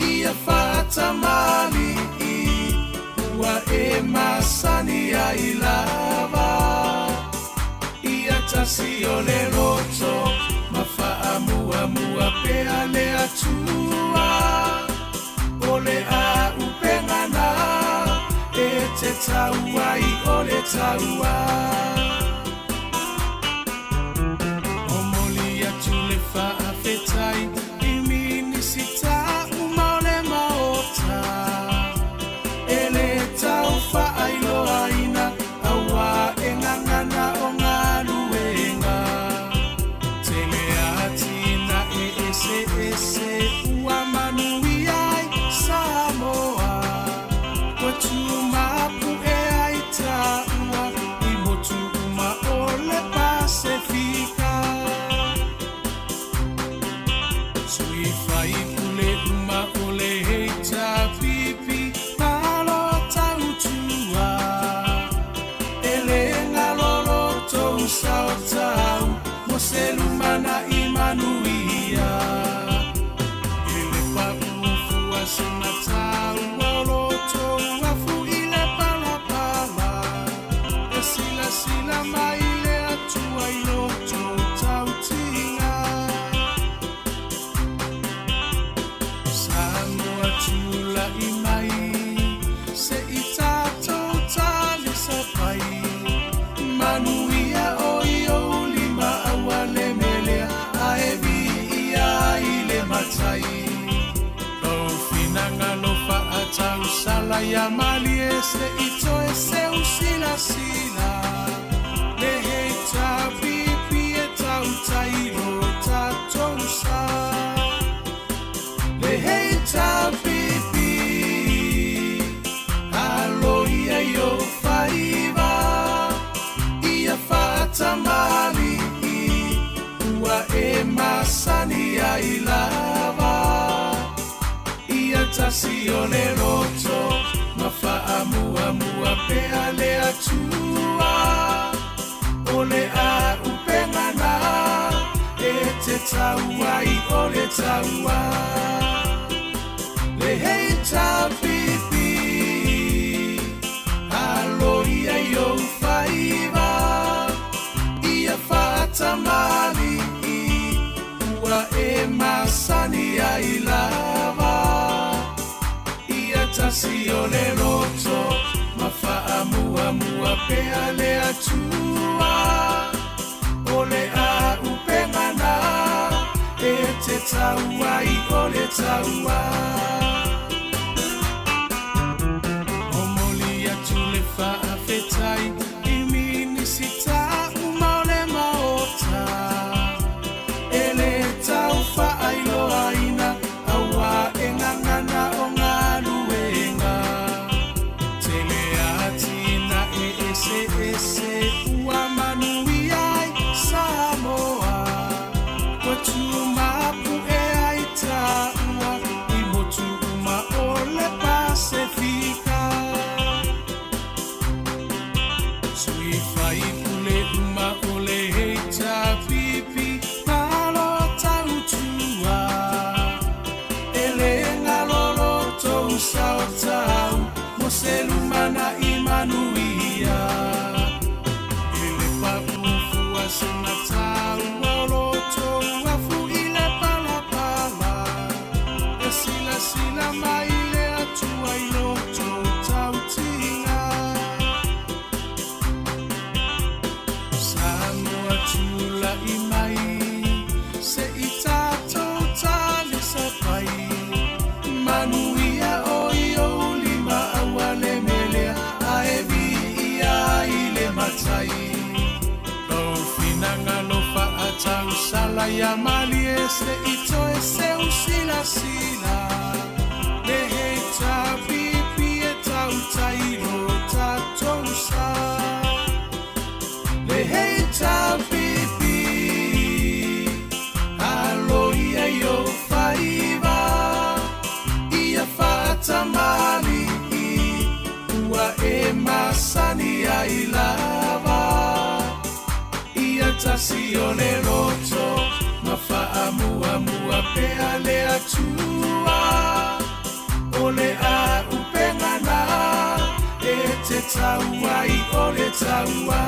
Ia faatamali'i ua e masani ai lava Ia tasi o le loto ma faamuamua pea le Atua O le auupega na e te tau ai o le taua Momoli atu le faafetai i Minisita uma o le Maota E le tau faailoaina auā e gagana o galuega Tele atinae eseese ua manuia ai Samoa Ua tumapu'e ai taua i motu uma o le Pasefika Sui faipule uma o le HRPP malo tautua E le galo lo tou sao taua mo se lumanai manuia E le paʻu fua se mataua o lo tou afu i le palapala E silasila mai le Atua i lo tou tautiga Samoa tula'i mai se i tatou talisapai Manuia o i ou lima aua le melea ae viia ai le Matai Lou finagalo faatausala ia malie se i toe seu silasila Le HRPP e tautai lo tatou sa Le HRPP Aloia i ou faiva Ia faatamali'i ua e masani ai lava Ia tasi o le loto ma faamuamua pea le Atua O le auupega na e te tau ai o le taua Le HRPP Aloia i ou faiva Ia faatamali'i ua e masani ai lava Ia tasi o le loto ma faamuamua pea le Atua O le auupega na e te tau ai o le taua Momoli atu le faafetai i Minisita uma o le Maota E le tau faailoaina auā e gagana o galuega Tele atinae eseese ua manuia ai Samoa Ua tumapu'e ai taua i motu. Tula'i mai se i tatou talisapai. Manuia o i ou lima aua le melea ae viia i le Matai. Lou finagalo faatausala ia malie se i toe seu silasila. Le HRPP e tautai lo tatou sa. Le HRPP alo ia i ou faiva ia faatamali'i ua e masani ai lava. Ia tasi o le loto ma faamuamua pea le Atua. O le auupega na e te tau ai o le taua.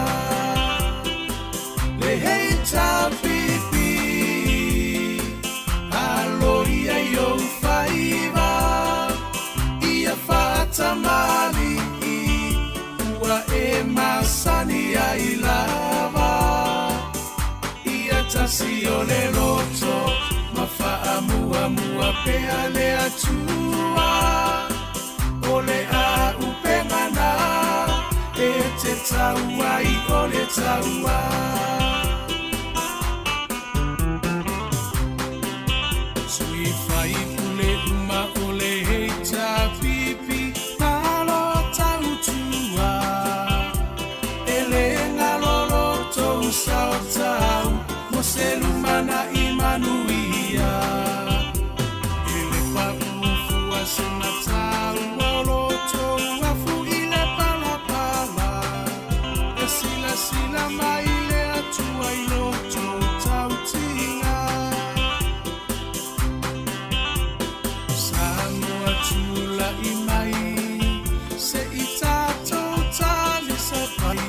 Le HRPP alo ia i ou faiva ia faatamali'i ua e masani ai lava. Ia tasi o le loto ma faamuamua pea le Atua. O le auupega na e te tau ai o le taua. Sui faipule uma o le HRPP malo tautua. E le galo lo tou sao taua mo se lumana'i manuia. E le paʻu fua sina taua o lo tou afu i le palapala. E silasila mai le Atua i lo tou tautiga. Samoa tula'i mai se i tatou talisapai.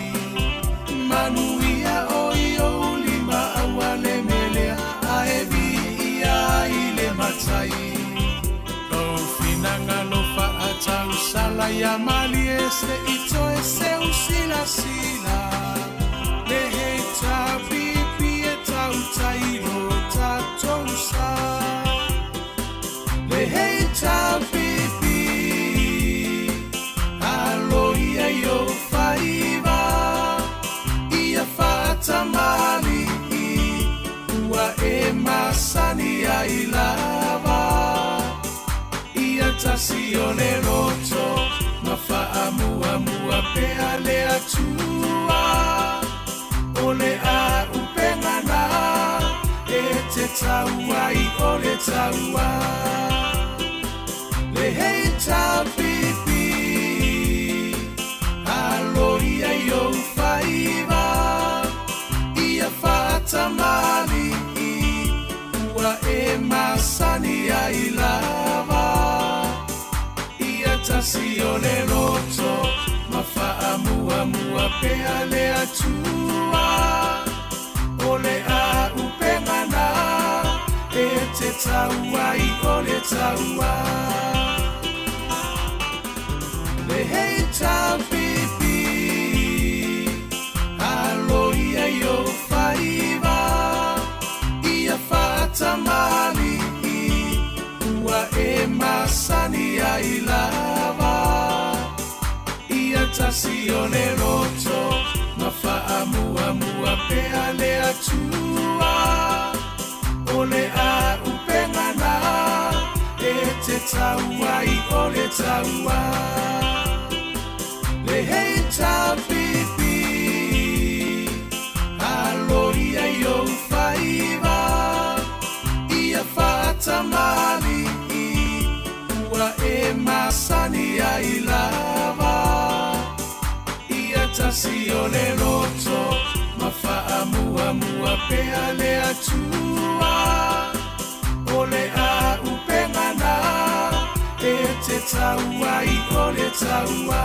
Manuia o i ou lima aua le melea ae viia i le Matai. Lou finagalo faatausala ia malie se i toe seu silasila. Le HRPP e tautai lo tatou sa. Le HRPP alo ia i ou faiva ia faatamali'i ua e masani ai lava. Ia tasi o le loto ma faamuamua pea le Atua. O le auupega na e te tau ai o le taua. Le HRPP alo ia i ou faiva ia faatamali'i ua e masani ai lava. Ia tasi o le loto ma faamuamua pea le Atua. O le auupega na e te tau ai o le taua. Le HRPP alo ia i ou faiva ia faatamali'i ua e masani ai lava. Ia tasi o le loto ma faamuamua pea le Atua. O le auupega na e te tau ai o le taua. Le HRPP alo ia i ou faiva ia faatamali'i ua e masani ai lava. Ia tasi o le loto ma faamuamua pea le Atua. O le auupega na e te tau ai o le taua.